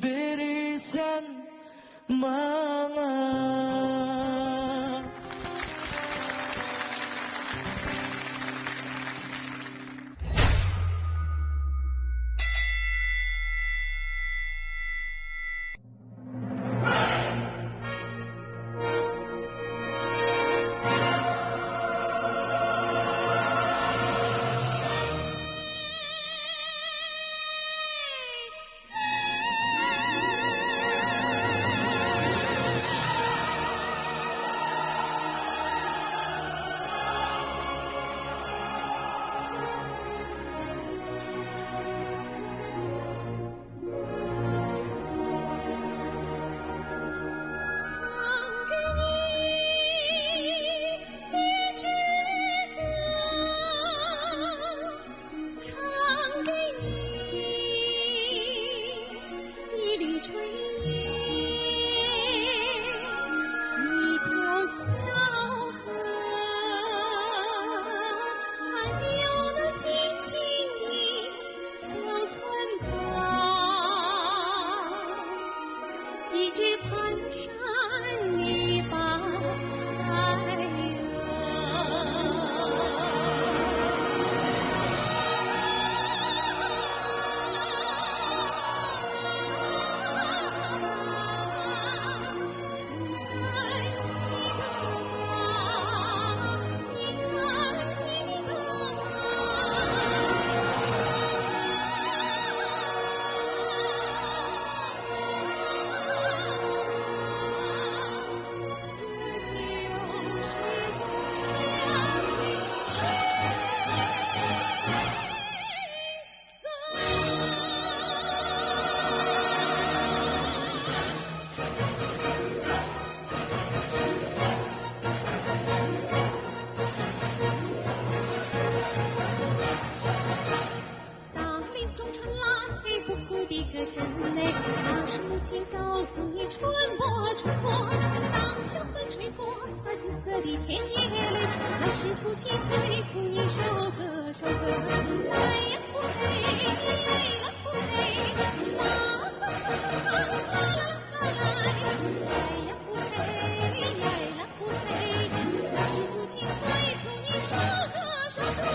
بېرىسەن ماڭا. 请告诉你春花，春花，当秋风吹过金色的田野里，那是父亲催促你收割，收割。来呀，不嘿，来呀，不嘿，啦啦啦啦啦，来呀，不嘿，来呀，不嘿，那是父亲催促你收割，收割。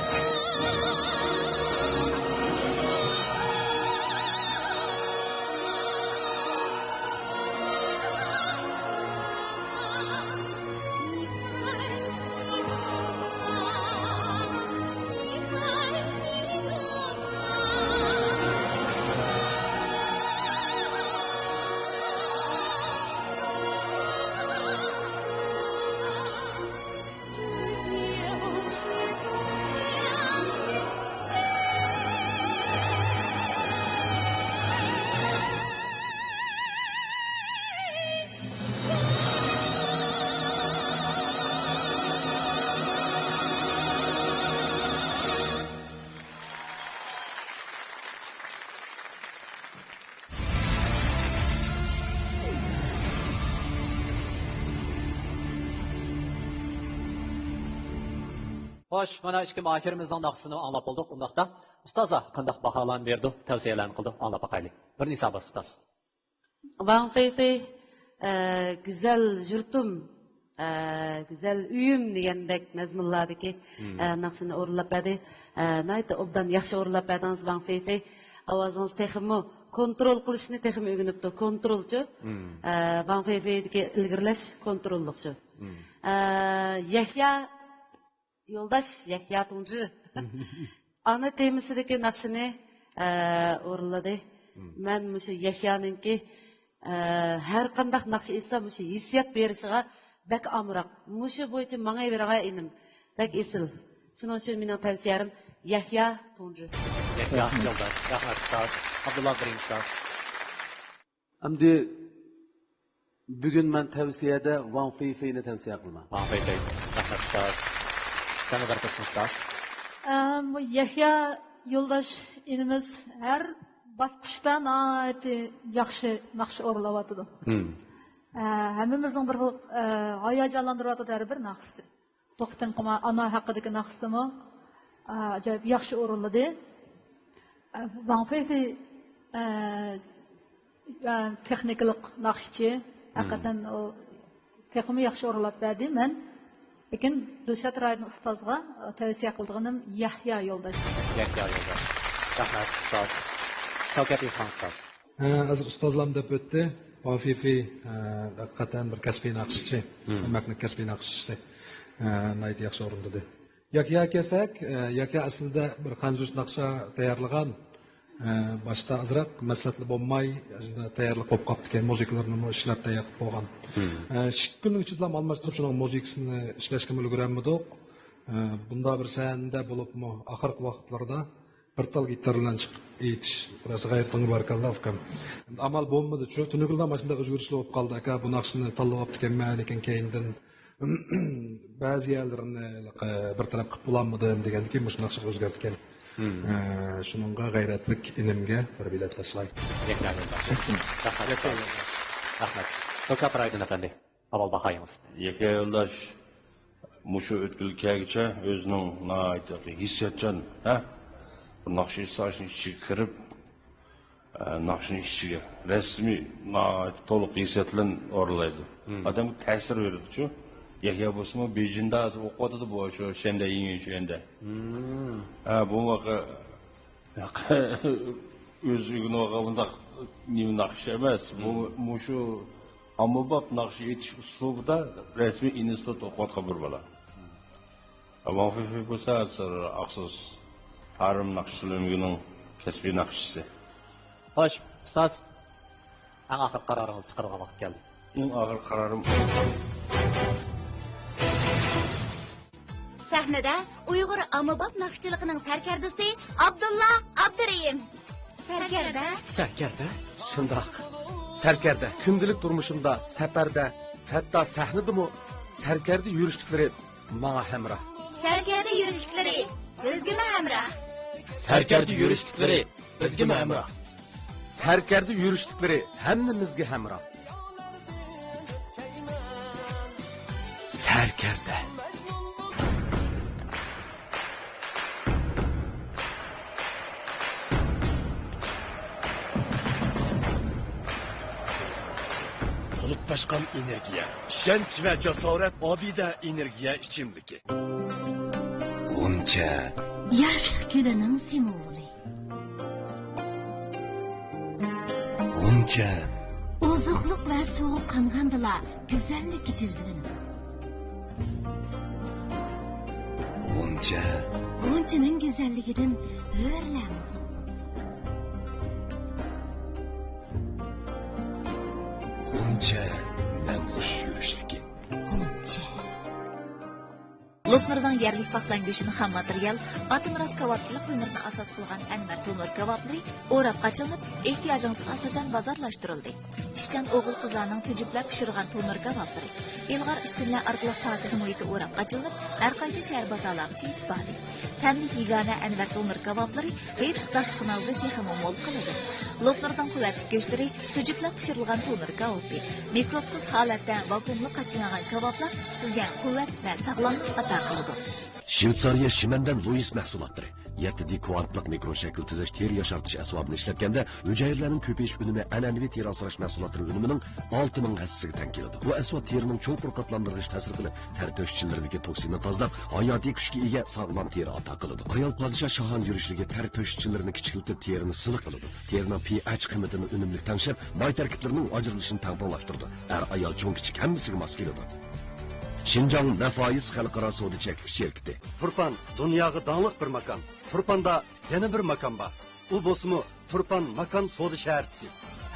خوش، مانا ئىككى ماھىرىمىزنىڭ ناخشىسىنى ئاڭلاپ بولدۇق. ئۇنداقتا ئۇستازلار قانداق باھالارنى بېرىدۇ، تەۋسىيەلەرنى قىلىدۇ، ئاڭلاپ باقايلى. بىرىنچى ساۋاق ئۇستاز. ۋاڭ فېيفېي، ئە، گۈزەل يۇرتۇم، ئە، گۈزەل ئۆيۈم دېگەندەك مەزمۇنلاردىكى، مم. ئە، ناخشىنى ئورۇنلاپ بەردى. ئە، ناھايىتى ئوبدان، ياخشى ئورۇنلاپ بەردىڭىز، ۋاڭ فېيفېي. ئاۋازىڭىز تېخىمۇ كونترول قىلىشنى تېخىمۇ ئۆگىنىپتۇ. كونترولچۇ. مم. ئە، ۋاڭ فېيفېيدىكى ئىلگىرىلەش كونتروللۇقچۇ. مم. ئە، يەھيا يولداش، يەھيا تۇڭجى. ئانا تېمىسىدىكى ناخشىنى، ئە، ئورۇنلىدى. مم. مەن مۇشۇ يەھيانىڭكى، ئە، ھەر قانداق ناخشا ئېيتسا، مۇشۇ ھېسسىيات بېرىشىغا بەك ئامراق. مۇشۇ بويىچە ماڭىۋېرىڭە، ئىنىم. بەك ئېسىل. شۇنىڭ ئۈچۈن مېنىڭ تەۋسىيەم يەھيا تۇڭجى. يەھيا يولداش. رەھمەت، ئۇستاز. ئابدۇللا، بىرىنچى ئۇستاز. ئەمدى بۈگۈن مەن تەۋسىيەدە ۋاڭ فېيفېينى تەۋسىيە قىلىمەن. ۋاڭ فېيفېي. رەھمەت، ئۇستاز. سەنگە بەرىكەت، ئۇستاز. ئە، بۇ يەھيا يولداش ئىنىمىز ھەر باسقۇچتا ناھايىتى ياخشى ناخشا ئورۇنلاۋاتىدۇ. مم. ئە، ھەممىمىزنىڭ بىر خىل، ئە، ھاياجانلاندۇرۇۋاتىدۇ ھەر بىر ناخشىسى. توختىڭقىما ئانا ھەققىدىكى ناخشىسىمۇ، ئە، ئاجايىپ ياخشى ئورۇنلىدى. ئە، ۋاڭ فېيفېي، ئە، ئە، تېخنىكىلىق ناخشىچى. مم. ھەقىقەتەن ئۇ تېخىمۇ ياخشى ئورۇنلاپ بەردى. مەن لېكىن دىلشات رايدىن ئۇستازغا، ئە، تەۋسىيە قىلىدىغىنىم يەھيا يولداش. يەھيا يولداش. رەھمەت، ئۇستاز. شەۋكەت ئېيتقان ئۇستاز. ھە، ھازىر ئۇستازلام دەپ ئۆتتى. ۋاڭ فېيفېي، ھە، ھەقىقەتەن بىر كەسپىي ناخشىچى. مم. ئەمەكنىڭ كەسپىي ناخشىچىسى. ھە، ناھايىتى ياخشى ئورۇندىدى. يەھيا كەلسەك، ھە، يەھيا ئەسلىدە بىر خەنزۇچە ناخشا تەييارلىغان. ھە، باشتا ئازراق مەسلىھەتلىك بولماي، تەييارلىق بولۇپ قاپتىكەن، مۇزىكىلىرىنىمۇ ئىشلەپ تەييار قىلىپ بولغان. مم. ھە، ئىككى كۈننىڭ ئىچىدىلا ئالماشتۇرۇپ، شۇنىڭ مۇزىكىسىنى ئىشلەشكىمۇ ئۈلگۈرەلمىدۇق. ھە، بۇنداق بىر سەھنىدە بولۇپمۇ ئاخىرقى ۋاقىتلاردا بىر تال گىتار بىلەن چىقىپ ئېيتىش، راست غەيرىتىڭگە بارىكاللا، ئۇكام. ئەمدى ئامال بولمىدى، شۇ تۈنۈگۈنلا مانا شۇنداق ئۆزگىرىشلەر بولۇپ قالدى. ئاكا، بۇ ناخشىنى تاللىۋاپتىكەنمەن، لېكىن كەينىدىن بەزى يەرلىرىنى بىر تەرەپ قىلىپ بولالمىدىم دېگەندىكىن، مۇشۇ ناخشىغا ئۆزگەرتكەن. مم. ئە، شۇنىڭغا غەيرەتلىك ئىنىمگە بىر بېلەت تاشلاي. يەككە يولداش. رەھمەت. رەھمەت. رەھمەت. توكساپ رايدىن ئەپەندى. ئاۋۋال باھايىڭىز. يەككە يولداش، مۇشۇ ئۆتكىلى كەلگۈچە ئۆزىنىڭ ناھايىتى ھېسسىياتچان، ھە؟ بىر ناخشا ئېيتسا، شۇنىڭ ئىچىگە كىرىپ، ئە، ناخشىنىڭ ئىچىگە رەسمىي ناھايىتى تولۇق ھېسسىيات بىلەن ئورۇنلايدۇ. مم. ئادەمگە تەسىر بېرىدۇچۇ. يەھيا بولسىمۇ بېيجىڭدا ھازىر ئوقۇۋاتىدۇ، بۇ شۇ شەندە يىڭيۈن شۈەندە. مم. ھە، بۇ ئۆزى ئۆگىنىۋالغان بۇنداق نېمە ناخشا ئەمەس. بۇ، مم. مۇشۇ ئاممىباب ناخشا ئېيتىش ئۇسلۇبىدا رەسمىي ئىنستىتۇت ئوقۇۋاتقان بىر بالا. ۋاڭ فېيفېي بولسا ھازىر ئاقسۇس تارىم ناخشا سېلىنمىگىنىڭ كەسپىي ناخشىچىسى. خوش، ئۇستاز. ئەڭ ئاخىرقى قارارىڭىزنى چىقىرىدىغان ۋاقىت كەلدى. ئەڭ ئاخىرقى قارارىم. سەھنىدە ئۇيغۇر ئاممىباب ناخشىچىلىقىنىڭ سەركەردىسى ئابدۇللا ئابدۇرېھىم. سەركەردە. سەركەردە؟ شۇنداق. سەركەردە. كۈندىلىك تۇرمۇشۇمدا، سەپەردە، ھەتتا سەھنىدىمۇ سەركەردە يۈرۈشلۈكلىرى ماڭا ھەمراھ. سەركەردە يۈرۈشلۈكلىرى بىزگىمۇ ھەمراھ. سەركەردە يۈرۈشلۈكلىرى بىزگىمۇ ھەمراھ. سەركەردە يۈرۈشلۈكلىرى ھەممىمىزگە ھەمراھ. سەركەردە. تولۇپ تاشقان ئېنېرگىيە، ئىشەنچ ۋە جاسارەت ئابىدە ئېنېرگىيە ئىچىملىكى. غۇنچە. ياشلىق گۈلىنىڭ سىمۋولى. غۇنچە. ئوزۇقلۇق ۋە سوغۇق قانغاندىلا گۈزەللىككە جىلۋىلىنىدۇ. غۇنچە. غۇنچىنىڭ گۈزەللىكىدىن ھۆرلەرمۇ سوقۇلىدۇ. غۇنچە نەمخۇش يۈرۈشلۈكى. غۇنچە. لوپنۇرنىڭ يەرلىك پاخلان گۆشىنى خام ماتېرىيال، ئاتىمىراس كاۋاپچىلىق ھۈنىرىنى ئاساس قىلغان ئەنۋەر تونۇر كاۋاپلىرى ئوراپقا چېلىنىپ، ئېھتىياجىڭىزغا ئاساسەن بازارلاشتۇرۇلدى. ئىشچان ئوغۇل-قىزلارنىڭ تۈجۈپلەپ پىشۇرغان تونۇر كاۋاپلىرى، ئىلغار ئۈسكۈنىلەر ئارقىلىق پاكىزە مۇھىتى ئوراپقا چېلىنىپ، ھەر قايسى شەھەر بازارلارغىچە يېتىپ باردى. تەملىك يېگانە ئەنۋەر تونۇر كاۋاپلىرى ھېيتلىق داستىخىنىڭىزنى تېخىمۇ مول قىلىدۇ. لوپنۇرنىڭ قۇۋۋەتلىك گۆشلىرى تۈجۈپلەپ پىشۇرۇلغان تونۇر كاۋاپى، مىكروبسىز ھالەتتە ۋاكۇئۇملۇق قاچىلانغان كاۋاپلار سىزگە قۇۋۋەت ۋە ساغلاملىق ئاتا قىلىدۇ. شۋېتسارىيە شىمەندەن لويىس مەھسۇلاتلىرى. يەتتە دى كۋانتلىق مىكرو شەكىل تۈزەش تېرە ياشارتىش ئەسۋابىنى ئىشلەتكەندە، ھۈجەيرىلەرنىڭ كۆپىيىش ئۈنۈمى ئەنئەنىۋى تېرە ئاسراش مەھسۇلاتلىرى ئۈنۈمىنىڭ ئالتە مىڭ ھەسسىسىگە تەڭ كېلىدۇ. بۇ ئەسۋاب تېرىنىڭ چوڭقۇر قاتلاملىرىغا تەسىر قىلىپ، تەر تۆشۈكچىلىرىدىكى توكسىننى تازىلاپ، ھاياتىي كۈچكە ئىگە ساغلام تېرە ئاتا قىلىدۇ. ئايال پادىشاھ شاھانە يۈرۈشلۈكى تەر تۆشۈكچىلىرىنى كىچىكلىتىپ، تېرىنى سىلىق قىلىدۇ. تېرىنىڭ پىئېچ قىممىتىنى ئۈنۈملۈك تەڭشەپ، ماي تەركىبلىرىنىڭ ئاجرىلىشىنى تەڭپۇڭلاشتۇرىدۇ. ئەر-ئايال، چوڭ-كىچىك ھەممىسىگە ماس كېلىدۇ. شىنجاڭ نەفايىس خەلقئارا سودا چەكلىك شىركىتى. تۇرپان دۇنياغا داڭلىق بىر ماكان. تۇرپاندا يەنە بىر ماكان بار. ئۇ بولسىمۇ تۇرپان ماكان سودا شەھەرچىسى.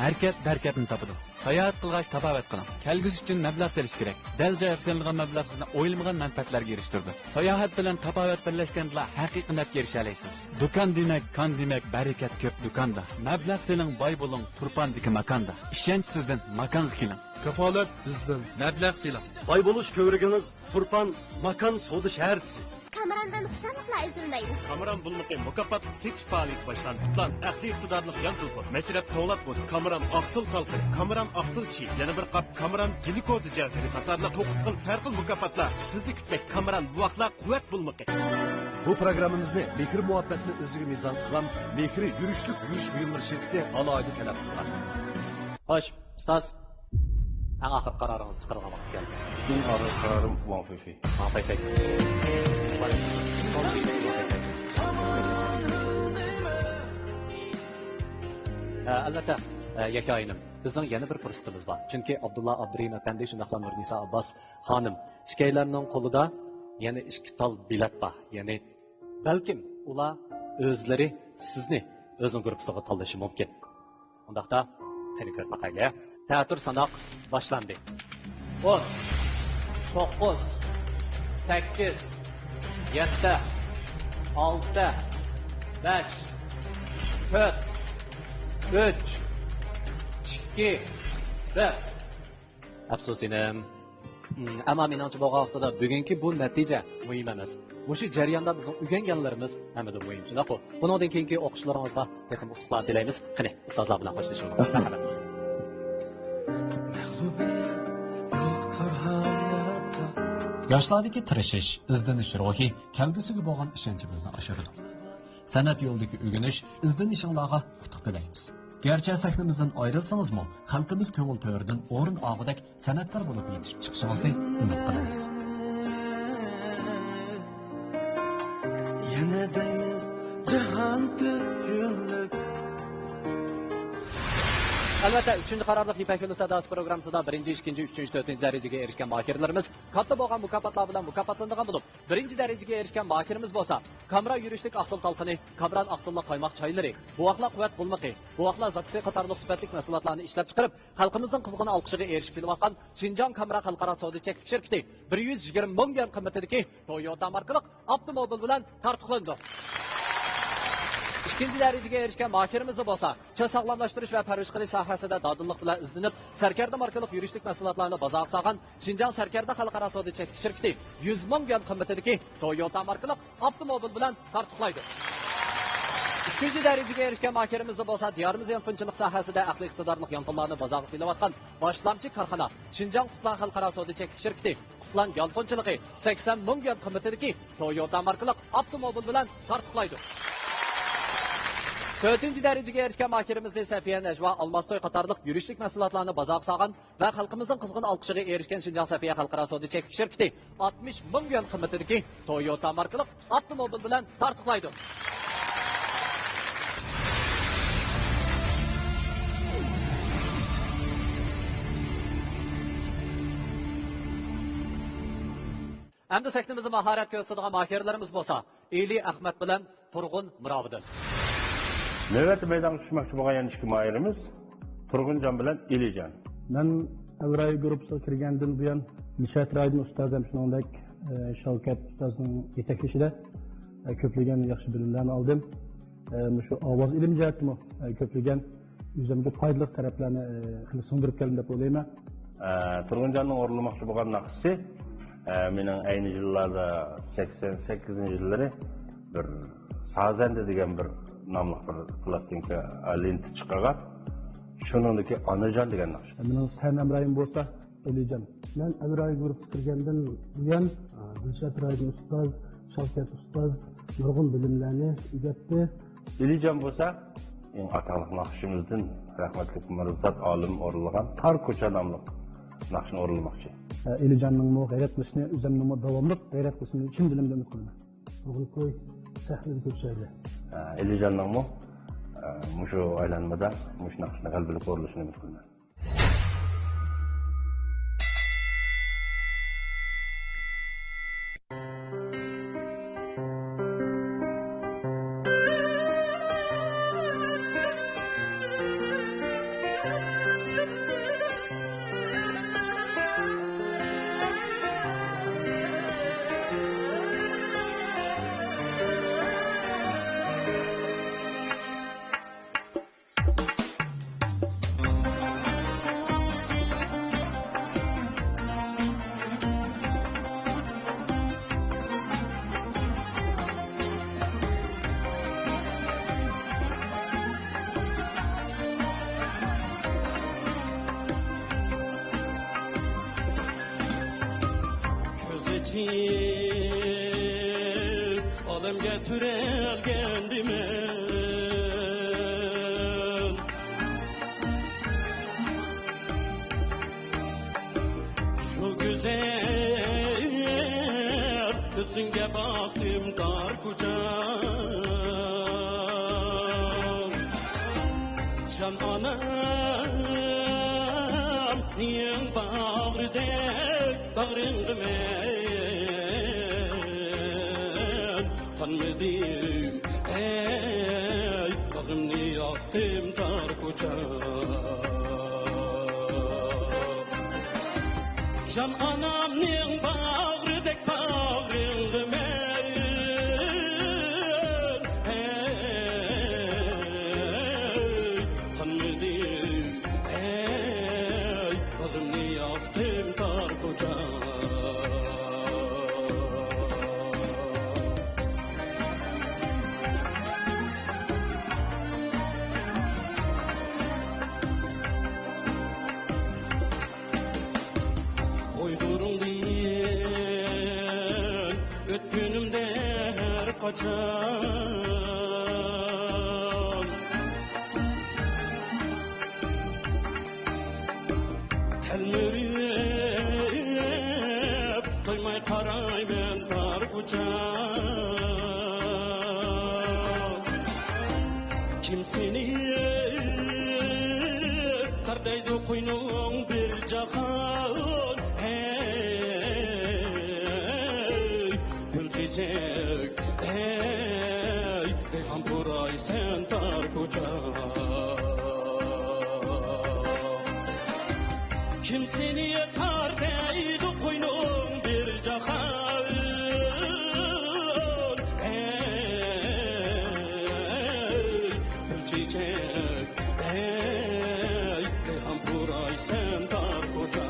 ھەرىكەت بەرىكەتنى تاپىدۇ. ساياھەت قىلغاچ تاپاۋەت قىلىڭ. كەلگۈسى ئۈچۈن مەبلەغ سېلىش كېرەك. دەل جايىغا سېلىنغان مەبلەغ سىزنى ئويلىمىغان مەنپەئەتلەرگە ئېرىشتۈرىدۇ. ساياھەت بىلەن تاپاۋەت بىرلەشكەندىلا ھەقىقىي نەپكە ئېرىشەلەيسىز. دۇكان دېمەك، كان دېمەك، بەرىكەت كۆپ دۇكاندا. مەبلەغ سېلىڭ، باي بولۇڭ، تۇرپاندىكى ماكاندا. ئىشەنچ سىزدىن، ماكانغا كېلىڭ. كاپالەت بىزدىن. مەبلەغ سېلىڭ. باي بولۇش كۆۋرۈكىڭىز تۇرپان ماكان سودا شەھەرچىسى. كامېراندىن خۇشاللىقلار ئۈزۈلمەيدۇ. كامېران بۇلىمىقى مۇكاپاتلىق سېتىش پائالىيىتى باشلانسا، ئەقلىي ئىقتىدارلىق يان تېلېفون، مەشرەپ توڭلاتقۇچى، كامېران ئاقسىل تالقىنى، كامېران ئاقسىل چېيى، يەنە بىر قاپ كامېران گليۇكوزا جەۋھىرى قاتارلىق توققۇز خىل سەرخىل مۇكاپاتلار سىزنى كۈتمەكتە. كامېران بوۋاقلار قۇۋۋەت بۇلىمىقى. بۇ پروگراممىمىزنى مېھىر-مۇھەببەتنى ئۆزىگە مىزان قىلغان مېھرى يۈرۈشلۈك يۈرۈش بۇيۇملىرى شىركىتى ئالاھىدە تەلەپ قىلغان. خوش، ئۇستاز. ئەڭ ئاخىرقى قارارىڭىزنى چىقىرىدىغان ۋاقىت كەلدى. ئەڭ ئاخىرقى قارارىم ۋاڭ فېيفېي. ۋاڭ فېيفېي. ئە، ئەلۋەتتە، ئە، يەكە ئاينىم، بىزنىڭ يەنە بىر پۇرسىتىمىز بار. چۈنكى ئابدۇللا ئابدۇرېھىم ئەپەندى شۇنداقلا نۇرنىسا ئابباس خانىم ئىككىيلەننىڭ قولىدا يەنە ئىككى تال بېلەت بار. يەنى بەلكىم ئۇلار ئۆزلىرى سىزنى ئۆزىنىڭ گۇرۇپپىسىغا تاللىشى مۇمكىن. ئۇنداقتا، قېنى كۆرۈپ باقايلى. تەتۈر ساناق باشلاندى. ئون، توققۇز، سەككىز، يەتتە، ئالتە، بەش، تۆت، ئۈچ، ئىككى، بىر. ئەپسۇس ئىنىم. ئەمما مېنىڭچە بولغان ۋاقتىدا بۈگۈنكى بۇ نەتىجە مۇھىم ئەمەس. مۇشۇ جەرياندا بىزنىڭ ئۆگەنگەنلىرىمىز ھەممىدىن مۇھىم، شۇنداققۇ؟ بۇنىڭدىن كېيىنكى ئوقۇشلىرىڭىزدا تېخىمۇ ئۇتۇقلارنى تىلەيمىز. قېنى، ئۇستازلار بىلەن خوشلىشىۋالىمىز. مەغلۇبىيەت يوق تور ھاياتتا. ياشلاردىكى تىرىشىش، ئىزدىنىش روھى كەلگۈسىگە بولغان ئىشەنچىمىزنى ئاشۇرىدۇ. سەنئەت يولىدىكى ئۆگىنىش، ئىزدىنىشىڭلارغا ئۇتۇق تىلەيمىز. گەرچە سەھنىمىزدىن ئايرىلسىڭىزمۇ، خەلقىمىز كۆڭۈل تۆرىدىن ئورۇن ئالغۇدەك سەنئەتكار بولۇپ يېتىشىپ چىقىشىڭىزنى ئۈمىد قىلىمىز. يەنە دەيمىز، جاھان تۆت يۈزلۈك. ئەلۋەتتە، ئۈچىنچى قارارلىق يىپەك يولى ساداسى پروگراممىسىدا بىرىنچى، ئىككىنچى، ئۈچىنچى، تۆتىنچى دەرىجىگە ئېرىشكەن ماھىرلىرىمىز كاتتا بولغان مۇكاپاتلار بىلەن مۇكاپاتلىنىدىغان بولۇپ، بىرىنچى دەرىجىگە ئېرىشكەن ماھىرىمىز بولسا، كامېران يۈرۈشلۈك ئاقسىل تالقىنى، كامېران ئاقسىللىق قايماق چايلىرى، بوۋاقلار قۇۋۋەت بۇلىمىقى، بوۋاقلار زاكىسى قاتارلىق سۈپەتلىك مەھسۇلاتلارنى ئىشلەپچىقىرىپ، خەلقىمىزنىڭ قىزغىن ئالقىشىغا ئېرىشىپ كېلىۋاتقان شىنجاڭ كامېرا خەلقئارا سودا چەكلىك شىركىتى بىر يۈز يىگىرمە مىڭ يۈەن قىممىتىدىكى تويوتا ماركىلىق ئاپتوموبىل بىلەن تارتۇقلىنىدۇ. ئىككىنچى دەرىجىگە ئېرىشكەن ماھىرىمىزدا بولسا، چاچ ساغلاملاشتۇرۇش ۋە پەرۋىش قىلىش ساھەسىدە دادىللىق بىلەن ئىزدىنىپ، سەركەردە ماركىلىق يۈرۈشلۈك مەھسۇلاتلارنى بازارغا سالغان شىنجاڭ سەركەردە خەلقئارا سودا چەكلىك شىركىتى يۈز مىڭ يۈەن قىممىتىدىكى تويوتا ماركىلىق ئاپتوموبىل بىلەن تارتۇقلايدۇ. ئۈچىنچى دەرىجىگە ئېرىشكەن ماھىرىمىزدە بولسا دىيارىمىز يانفونچىلىق ساھەسىدە ئەقلىي ئىقتىدارلىق يانفونلارنى بازارغا سېلىۋاتقان باشلامچى كارخانا شىنجاڭ قۇتلان خەلقئارا سودا چەكلىك شىركىتى قۇتلان يانفونچىلىقى سەكسەن مىڭ يۈەن قىممىتىدىكى تويوتا ماركىلىق ئاپتوموبىل بىلەن تارتۇقلايدۇ. تۆتىنچى دەرىجىگە ئېرىشكەن ماھىرىمىزنى سەفىيە نەجۋا ئالماس توي قاتارلىق يۈرۈشلۈك مەھسۇلاتلارنى بازارغا سالغان ۋە خەلقىمىزنىڭ قىزغىن ئالقىشىغا ئېرىشكەن شىنجاڭ سەفىيە خەلقئارا سودا چەكلىك شىركىتى ئاتمىش مىڭ يۈەن قىممىتىدىكى تويوتا ماركىلىق ئاپتوموبىل بىلەن تارتۇقلايدۇ. ئەمدى سەھنىمىزدە ماھارەت كۆرسىتىدىغان ماھىرلىرىمىز بولسا ئېلى ئەخمەت بىلەن تۇرغۇن مىراۋىدىن. نۆۋەتتە مەيدانغا چۈشمەكچى بولغان يەنە ئىككى ماھىرىمىز تۇرغۇنجان بىلەن ئېلىجان. مەن ئەۋراي گۇرۇپپىسىغا كىرگەندىن بۇيان، نىشات رايدىن ئۇستاز ھەم شۇنىڭدەك، ئە، شاۋكەت ئۇستازنىڭ يېتەكلىشىدە، ئە، كۆپلىگەن ياخشى بىلىملەرنى ئالدىم. ئە، مۇشۇ ئاۋاز ئىلمى جەھەتتىمۇ، ئە، كۆپلىگەن ئۆزۈمگە پايدىلىق تەرەپلەرنى، ئە، خېلى سىڭدۈرۈپ كەلدىم دەپ ئويلايمەن. ئە، تۇرغۇنجاننىڭ ئورۇنلىماقچى بولغان ناخشىسى، ئە، مېنىڭ ئەينى يىللاردا، سەكسەن سەككىزىنچى يىللىرى بىر سازەندە دېگەن بىر ناملىق بىر پلاتىنكا، ئە، لېنتا چىقارغان. شۇنىڭدىكى ئانىجان دېگەن ناخشا. مېنىڭ سەن ھەمراھىم بولسا ئېلىجان. مەن ئەۋراي گۇرۇپپىسىغا كىرگەندىن بۇيان، ئە، دىلشات رايدىن ئۇستاز، شاۋكەت ئۇستاز نۇرغۇن بىلىملەرنى ئۆگەتتى. ئېلىجان بولسا، ئەڭ ئاتاقلىق ناخشىمىزدىن رەھمەتلىك مىرزات ئالىم ئورۇنلىغان تار كوچا ناملىق ناخشىنى ئورۇنلىماقچى. ئە، ئېلىجاننىڭمۇ غەيرەت قىلىشىنى، ئۆزۈمنىڭمۇ داۋاملىق غەيرەت قىلىشىنى چىن دىلىمدىن ئۈمىد قىلىمەن. تۇرغۇن ئاكا، سەھنىدە كۆرۈشەيلى. ئە، ئېلىجاننىڭمۇ، ئە، مۇشۇ ئايلانمىدا مۇشۇ ناخشىنى غەلىبىلىك ئورۇنلىشىنى ئۈمىد قىلىمەن. كۆز ئېچىپ ئالەمگە تۆرەلگەندىمەن. شۇ گۈزەل ھۆسنۈڭگە باقتىم تار كوچا. جان ئانامنىڭ باغرىدەك باغرىڭغا مەن قانمىدىم، ئەي، باغرىمنى ياقتىم تار كوچا. جان ئانامنىڭ باغرىدەك باغرىڭغا مەن، ئەي، قانمىدىم، ئەي، باغرىمنى ياقتىم تار كوچا. ئويغىنىڭدىن ئۆتكىنىمدە ھەر قاچان تەلمۈرۈپ تويماي قارايمەن تار كوچا. كىم سېنى تارتايدۇ قوينۇڭ بىر جاھان، ھەي، گۈل چېچەك، ھەي، رەيھان پۇراي سەن تار كوچا. كىم سېنى تارتايدۇ قوينۇڭ بىر جاھان، ھەي، گۈل چېچەك، ھەي، رەيھان پۇراي سەن تار كوچا.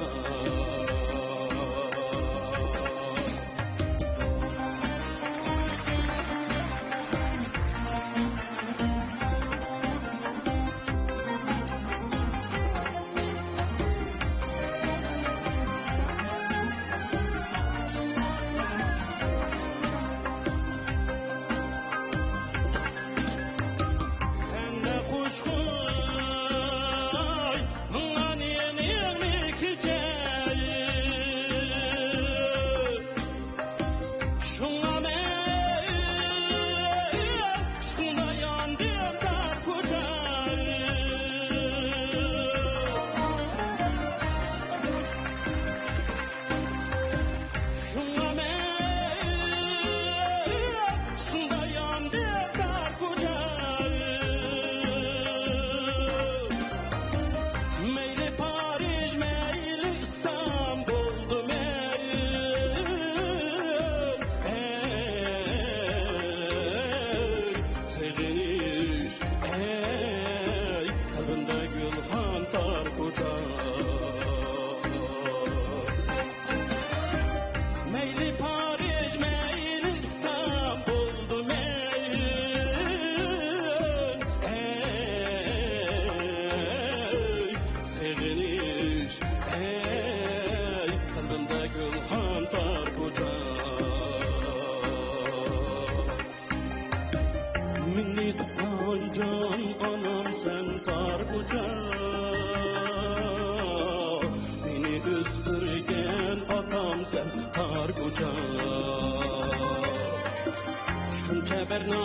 شۇنچە بەرنا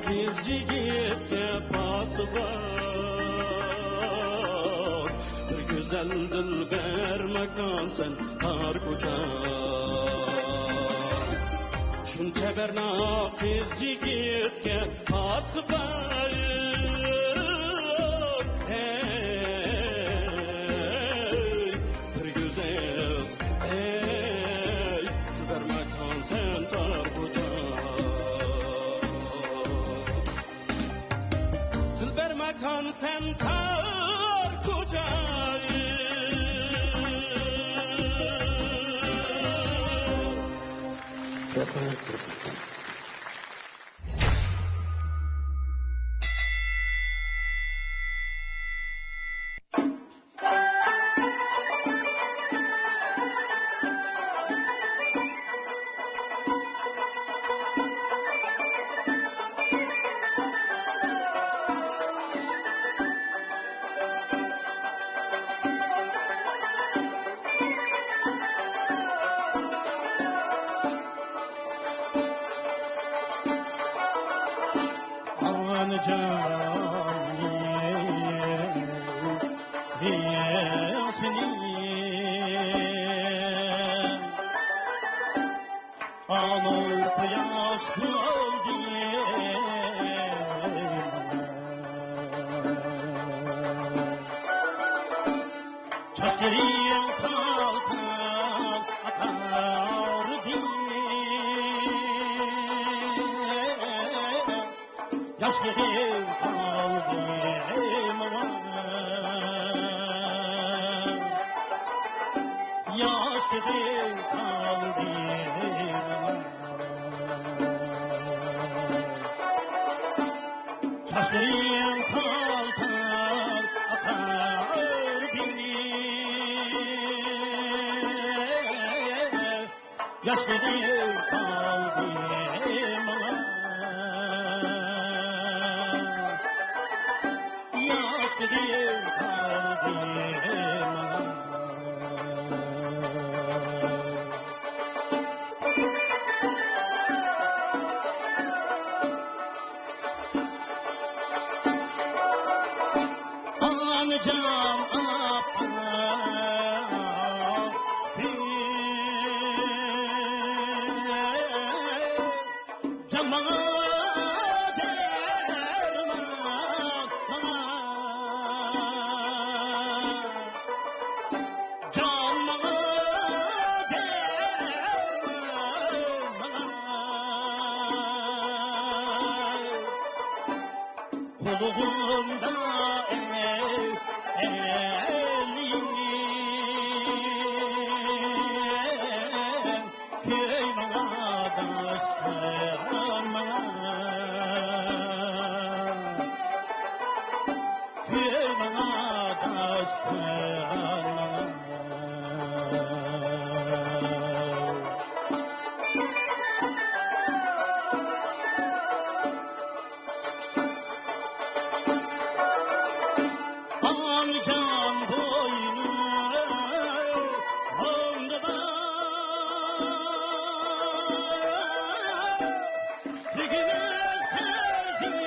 قىز يىگىتكە پاسى بار، بىر گۈزەل دىلبەر ماكان سەن تار كوچا. شۇنچە بەرنا قىز يىگىتكە پاسى بار، ھەي، بىر گۈزەل، ھەي، دىلبەر ماكان سەن تار كوچا. دىلبەر ماكان سەن تار كوچا. رەھمەت. ئانىجان، سېنى ئانام قۇياش قىلدى. چاچلىرىڭ تال تال ئاقاردى. ياشلىرىم قالدى ماڭا، ياشلىرىم قالدى ماڭا. چاچلىرىم تال تال ئاقاردى. ياشلىرىم قالدى ماڭا، ياشلىرىم قالدى ماڭا. ئانىجان ئاپا، جان ماڭا دەرمان، ماڭا. جان ماڭا دەرمان، ماڭا. قولۇمدا ئەلىم، كۆي ماڭا داستان ماڭا، كۆي ماڭا داستان ماڭا. ئانىجان بوينۇڭدا بار، بۈگۈن ئۆز قەلبىم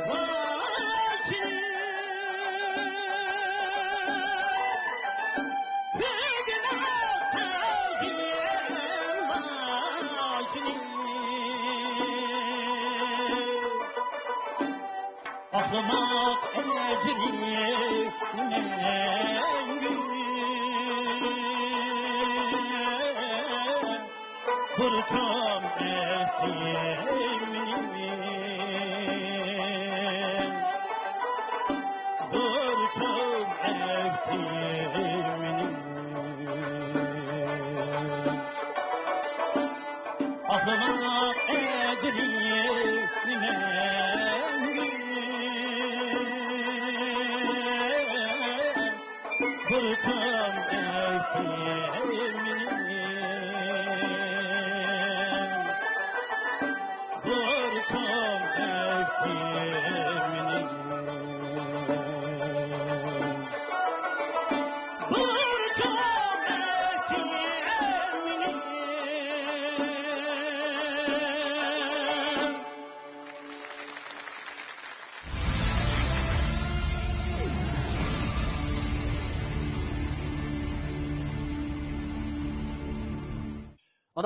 باشىنى. ئاقلىماق ئەجرى مەڭگۈ، بۇرچۇم ئەھدى مېنىڭ، بۇرچۇم ئەھدى مېنىڭ. ئاقلىماق ئەجرى مەڭگۈ، بۇرچۇم ئەھدى مېنىڭ، بۇرچۇم ئەھدى مېنىڭ.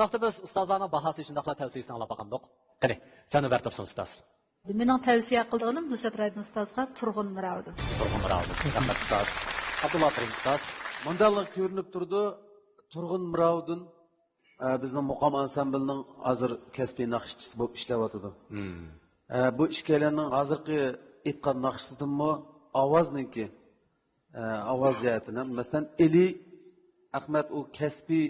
ۋاقتىمىز ئۇستازلارنىڭ باھاسى شۇنداقلا تەۋسىيىسىنى ئاڭلاپ باقامدۇق؟ قېنى، سەن بەر تۇرسۇن ئۇستاز. مېنىڭ تەۋسىيە قىلىدىغىنىم دىلشات رايدىن ئۇستازغا تۇرغۇن مىراۋىدىن. تۇرغۇن مىراۋىدىن. رەھمەت ئۇستاز. ئابدۇللا كېرىم ئۇستاز. مۇنداقلا كۆرۈنۈپ تۇرىدۇ، تۇرغۇن مىراۋىدىن، ئە، بىزنىڭ مۇقام ئانسامبىلىنىڭ ھازىر كەسپىي ناخشىچىسى بولۇپ ئىشلەۋاتىدۇ. مم. ئە، بۇ ئىككىيلەننىڭ ھازىرقى ئېيتقان ناخشىسىدىنمۇ ئاۋازنىڭكى، ئە، ئاۋاز جەھەتتىن ھەم، مەسىلەن، ئېلى ئەخمەت ئۇ كەسپىي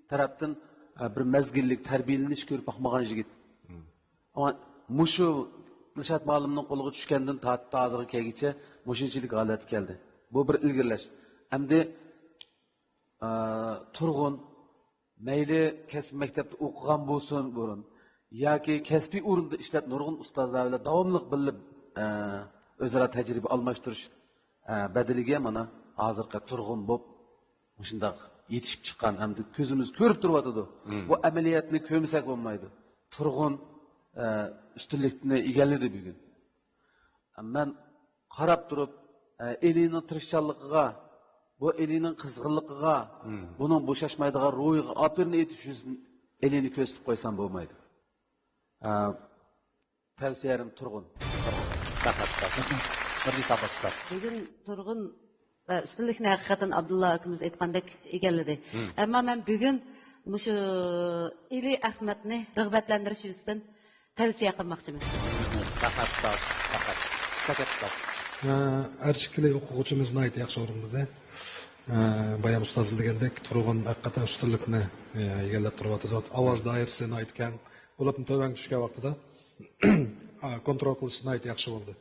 تەرەپتىن، ئە، بىر مەزگىللىك تەربىيەلىنىش كۆرۈپ باقمىغان يىگىت. مم. ئەمما مۇشۇ دىلشات مۇئەللىمنىڭ قولىغا چۈشكەندىن تارتىپ ھازىرغا كەلگۈچە مۇشۇنچىلىك ھالەتكە كەلدى. بۇ بىر ئىلگىرىلەش. ئەمدى، ئە، تۇرغۇن مەيلى كەسپىي مەكتەپتە ئوقۇغان بولسۇن بۇرۇن، ياكى كەسپىي ئورۇندا ئىشلەپ نۇرغۇن ئۇستازلار بىلەن داۋاملىق بىللە، ئە، ئۆزئارا تەجرىبە ئالماشتۇرۇش، ئە، بەدىلىگە مانا ھازىرقى تۇرغۇن بولۇپ مۇشۇنداق يېتىشىپ چىققان ھەمدە كۆزىمىز كۆرۈپ تۇرۇۋاتىدۇ. مم. بۇ ئەمەلىيەتنى كۆرمىسەك بولمايدۇ. تۇرغۇن، ئە، ئۈستۈنلۈكنى ئىگىلىدى بۈگۈن. مەن قاراپ تۇرۇپ، ئە، ئېلىنىڭ تىرىشچانلىقىغا، بۇ ئېلىنىڭ قىزغىنلىقىغا، مم. بۇنىڭ بوشاشمايدىغان روھىغا ئاپىرىن ئېيتىش يۈزىسىدىن ئېلىنى كۆرسىتىپ قويسام بولمايدۇ. ئە، تەۋسىيەلىرىم تۇرغۇن. رەھمەت ئۇستاز. نۇردىن ساباس ئۇستاز. بۈگۈن تۇرغۇن، ئە، ئۈستۈنلۈكنى ھەقىقەتەن ئابدۇللا ئاكىمىز ئېيتقاندەك ئىگىلىدى. مم. ئەمما مەن بۈگۈن مۇشۇ ئېلى ئەخمەتنى رىغبەتلەندۈرۈش يۈزىسىدىن تەۋسىيە قىلماقچىمەن. رەھمەت ئۇستاز. رەھمەت. ئۇستاز ئۇستاز. ئە، ھەر ئىككىلى ئوقۇغۇچىمىز ناھايىتى ياخشى ئورۇنلىدى. ئە، بايام ئۇستاز دېگەندەك، تۇرغۇن ھەقىقەتەن ئۈستۈنلۈكنى، ئە، ئىگىلەپ تۇرۇۋاتىدۇ. ئاۋاز دائىرىسى ناھايىتى كەڭ. بولۇپمۇ تۆۋەنگە چۈشكەن ۋاقتىدا، ئە، كونترول قىلىشى ناھايىتى ياخشى بولدى.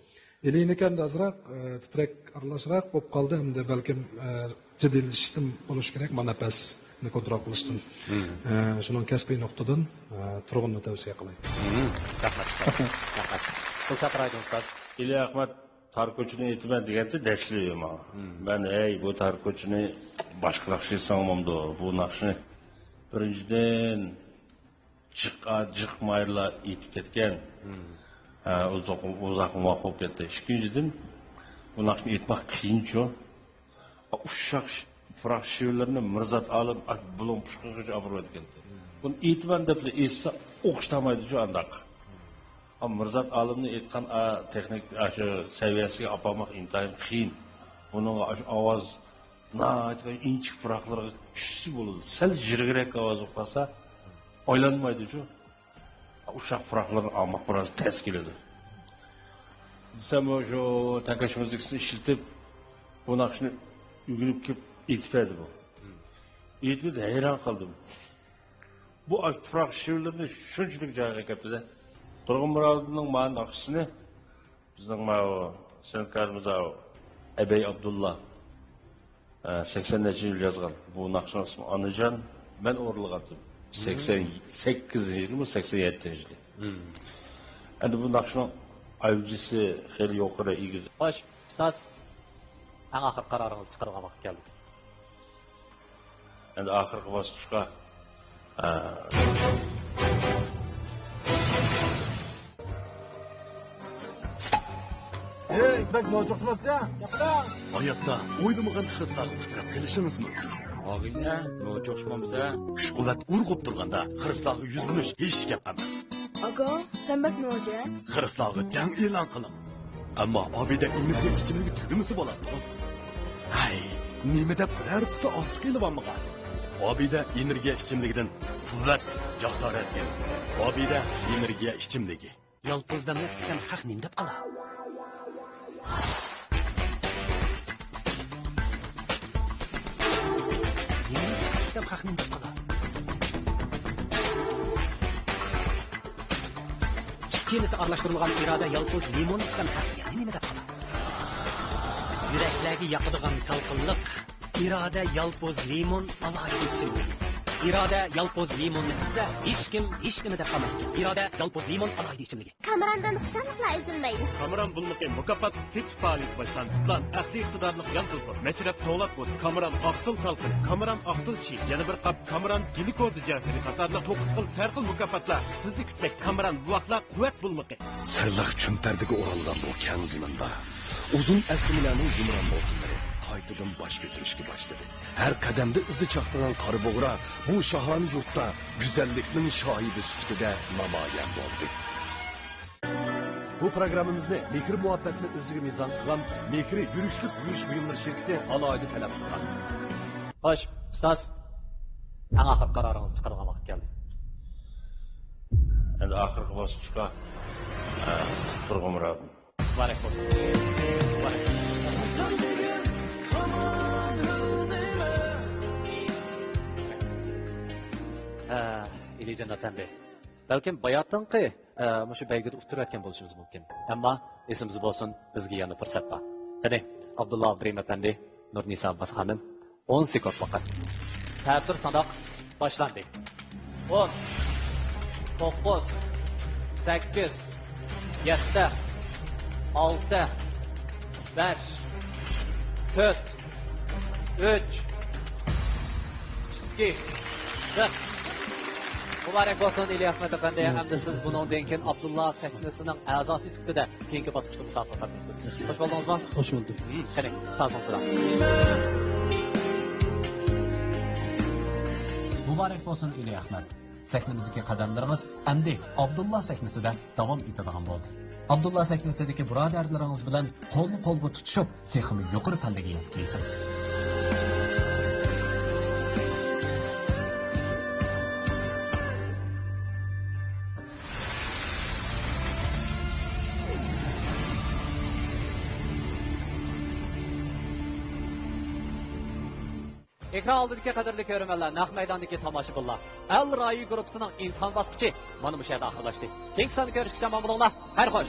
ئېلىنىكى ئەمدى ئازراق، ئە، تىترەك ئارىلاشراق بولۇپ قالدى. ئەمدى بەلكىم، ئە، جىددىيلىشىشتىن بولۇشى كېرەك، مانا پەسنى كونترول قىلىشتىن. مم. ئە، شۇنىڭ كەسپىي نۇقتىدىن، ئە، تۇرغۇننى تەۋسىيە قىلاي. مم. رەھمەت. رەھمەت. دىلشات رايدىن ئۇستاز. ئېلى ئەخمەت تار كوچىنى ئېيتىمەن دېگەنتى دەسلىپى ماڭا. مم. مەن، ھەي، بۇ تار كوچىنى باشقا ناخشا ئېيتساڭ بولمامدۇ؟ بۇ ناخشىنى بىرىنچىدىن، جىق، جىق مايرىلار ئېيتىپ كەتكەن. مم. ھە، ئۇزاق، ئۇزاق ۋاقىت بولۇپ كەتتى. ئىككىنچىدىن، بۇ ناخشىنى ئېيتماق قىيىنچۇ. ئۇششاق ش-، پۇراق شېۋىلىرىنى مىرزات ئالىم ئاك بۇلۇڭ پۇشقىغىچە ئاپىرىۋەتكەنتى. مم. بۇنى ئېيتىمەن دەپلا ئېيتسا، ئوخشىتالمايدۇ شۇ ئانداق. مم. ئا، مىرزات ئالىمنى ئېيتقان، ئا، تېخنىك، ئا، شۇ سەۋىيەسىگە ئاپارماق ئىنتايىن قىيىن. بۇنىڭغا ئاشۇ ئاۋاز ناھايىتى ئىنچىكە پۇراقلىرىغا چۈشسە بولىدۇ. سەل يىرىكرەك ئاۋاز بولۇپ قالسا، ئايلانمايدۇ شۇ. ئۇششاق پۇراقلىرىنى ئالماق بىراز تەس كېلىدۇ. دېسەم، شۇ تەڭكەش مۇزىكىسىنى ئىشلىتىپ، بۇ ناخشىنى ئۆگىنىپ كېلىپ ئېيتىپ بەردى بۇ. ئېيتىپ ھەيران قالدىم. بۇ ئاشۇ پۇراق شېۋىلىرىنى شۇنچىلىك جايىغا كەپتۇ-دە. تۇرغۇن مۇرادىنىڭ مانا ناخشىسىنى بىزنىڭ ماۋۇ سەنئەتكارىمىز ئەبەي ئابدۇللا، ئە، سەكسەن نەچچىنچى يىل يازغان. بۇ ناخشىنىڭ ئىسمى ئانىجان. مەن ئورۇنلىغانتىم. مم. سەكسەن سەككىزىنچى يىلمۇ، سەكسەن يەتتىنچى يىلى. مم. ئەندى بۇ ناخشىنىڭ ئاۋجىسى خېلى يۇقىرى، ئېگىز. خوش، ئۇستاز، ئەڭ ئاخىرقى قارارىڭىزنى چىقىرىدىغان ۋاقىت كەلدى. ئەندى ئاخىرقى باسقۇچقا، ئە، ئەي، بەك نوچۇقسىماپسەن؟ ھاياتتا ئويلىمىغان خىرىسلارغا ئۇچراپ قېلىشىڭىز مۇمكىن. ئاغىنە، نوچۇقسىمامسەن؟ كۈچ-قۇۋۋەت ئۇرغۇپ تۇرغاندا خىرىسلارغا يۈزلىنىش ھېچ گەپ ئەمەس. ئاكا، سەن بەك نوچى. خىرىسلارغا جەڭ ئېلان قىلىڭ. ئەمما ئابىدە ئېنېرگىيە ئىچىملىكى تۈگىمىسە بولاتتىغۇ. ھەي، نېمە دەپ بىرەر قۇتا ئارتۇق ئېلىۋالمىغان؟ ئابىدە ئېنېرگىيە ئىچىملىكىدىن قۇۋۋەت، جاسارەت ئېلىڭ. ئابىدە ئېنېرگىيە ئىچىملىكى. يالپۇز دەملەپ ئىچسەم خەق نېمە دەپ قالا؟ نېمە دەپ قالا؟ ئىككىلىسى ئارىلاشتۇرۇلغان ئىرادە يالپۇز لىمون ئىچسەم خەق يەنە نېمە دەپ قالا؟ يۈرەكلەرگە ياقىدىغان سالقىنلىق. ئىرادە يالپۇز لىمون ئالاھىدە ئىچىملىكى. ئىرادە يالپۇز لىموننى ئىچسە، ھېچكىم ھېچنېمە دەپ قالمايدىكەن. ئىرادە يالپۇز لىمون ئالاھىدە ئىچىملىكى. كامېراندىن خۇشاللىقلار ئۈزۈلمەيدۇ. كامېران بۇلىمىقى مۇكاپاتلىق سېتىش پائالىيىتى باشلاندى. پىلان، ئەقلىي ئىقتىدارلىق يان توپا، مەشرەپ تولات بوز، كامېران ئاقسىل تالقىنى، كامېران ئاقسىل چېيى، يەنە بىر قاپ كامېران گليۇكوزا جەۋھىرى قاتارلىق توققۇز خىل سەرخىل مۇكاپاتلار سىزنى كۈتمەكتە. كامېران بوۋاقلار قۇۋۋەت بۇلىمىقى. سىرلىق چۈمپەردىگە ئورالغان بۇ كەڭ زېمىندا ئۇزۇن ئەسلىمىلەرنىڭ يۇمران دولقۇنلىرى قايتىدىن باش كۆتۈرۈشكە باشلىدى. ھەر قەدەمدە ئىزى چاقنىغان قارا بۇغرا بۇ شاھانە يۇرتتا گۈزەللىكنىڭ شاھىدى سۈپىتىدە نامايان بولدى. بۇ پروگراممىمىزنى مېھىر-مۇھەببەتنى ئۆزىگە مىزان قىلغان مېھرى يۈرۈشلۈك يۇيۇش بۇيۇملىرى شىركىتى ئالاھىدە تەلەپ قىلغان. خوش، ئۇستاز. ئەڭ ئاخىرقى قارارىڭىزنى چىقىرىدىغان ۋاقىت كەلدى. ئەمدى ئاخىرقى باسقۇچقا، ئە، تۇرغۇم راۋۇن. مۇبارەك بولسۇن. مۇبارەك. ئە، ئېلىجان ئەپەندى، بەلكىم باياتىنقى، ئە، مۇشۇ بەيگىدە ئۇتتۇرۇۋەتكەن بولۇشىمىز مۇمكىن. ئەمما ئېسىمىزدە بولسۇن، بىزگە يەنە پۇرسەت بار. قېنى، ئابدۇللا ئابدۇرېھىم ئەپەندى، نۇرنىسا ئابباس خانىم، ئون سېكۇنت ۋاقىت. تەتۈر ساناق باشلاندى. ئون، توققۇز، سەككىز، يەتتە، ئالتە، بەش، تۆت، ئۈچ، ئىككى، بىر. مۇبارەك بولسۇن، ئېلى ئەخمەت ئەپەندى. مم. ئەمدى سىز بۇنىڭدىن كېيىن ئابدۇللا سەھنىسىنىڭ ئەزاسى سۈپىتىدە كېيىنكى باسقۇچقا مۇسابىقە قاتنىشىسىز. خوش بولدىڭىزمۇ؟ خوش بولدۇق. مم، قېنى، سازىڭىز بىلەن. مۇبارەك بولسۇن، ئېلى ئەخمەت. سەھنىمىزدىكى قەدەملىرىڭىز ئەمدى ئابدۇللا سەھنىسىدە داۋام ئېتىدىغان بولدى. ئابدۇللا سەھنىسىدىكى بۇرادەرلىرىڭىز بىلەن قولمۇ قولغا تۇتۇشۇپ، تېخىمۇ يۇقىرى پەللىگە يەتكەيسىز. ئېكران ئالدىدىكى قەدىرلىك كۆرۈرمەنلەر، نەق مەيداندىكى تاماشىبىنلار، ئەل رايى گۇرۇپپىسىنىڭ ئىمتىھان باسقۇچى مانا مۇشۇ يەردە ئاخىرلاشتى. كېيىنكى ساندا كۆرۈشكىچە ئامان بولۇڭلار. خەير خوش.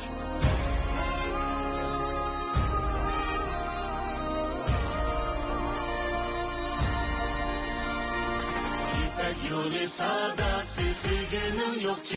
يىپەك يولى ساداسى سۆيگۈنىڭ يوق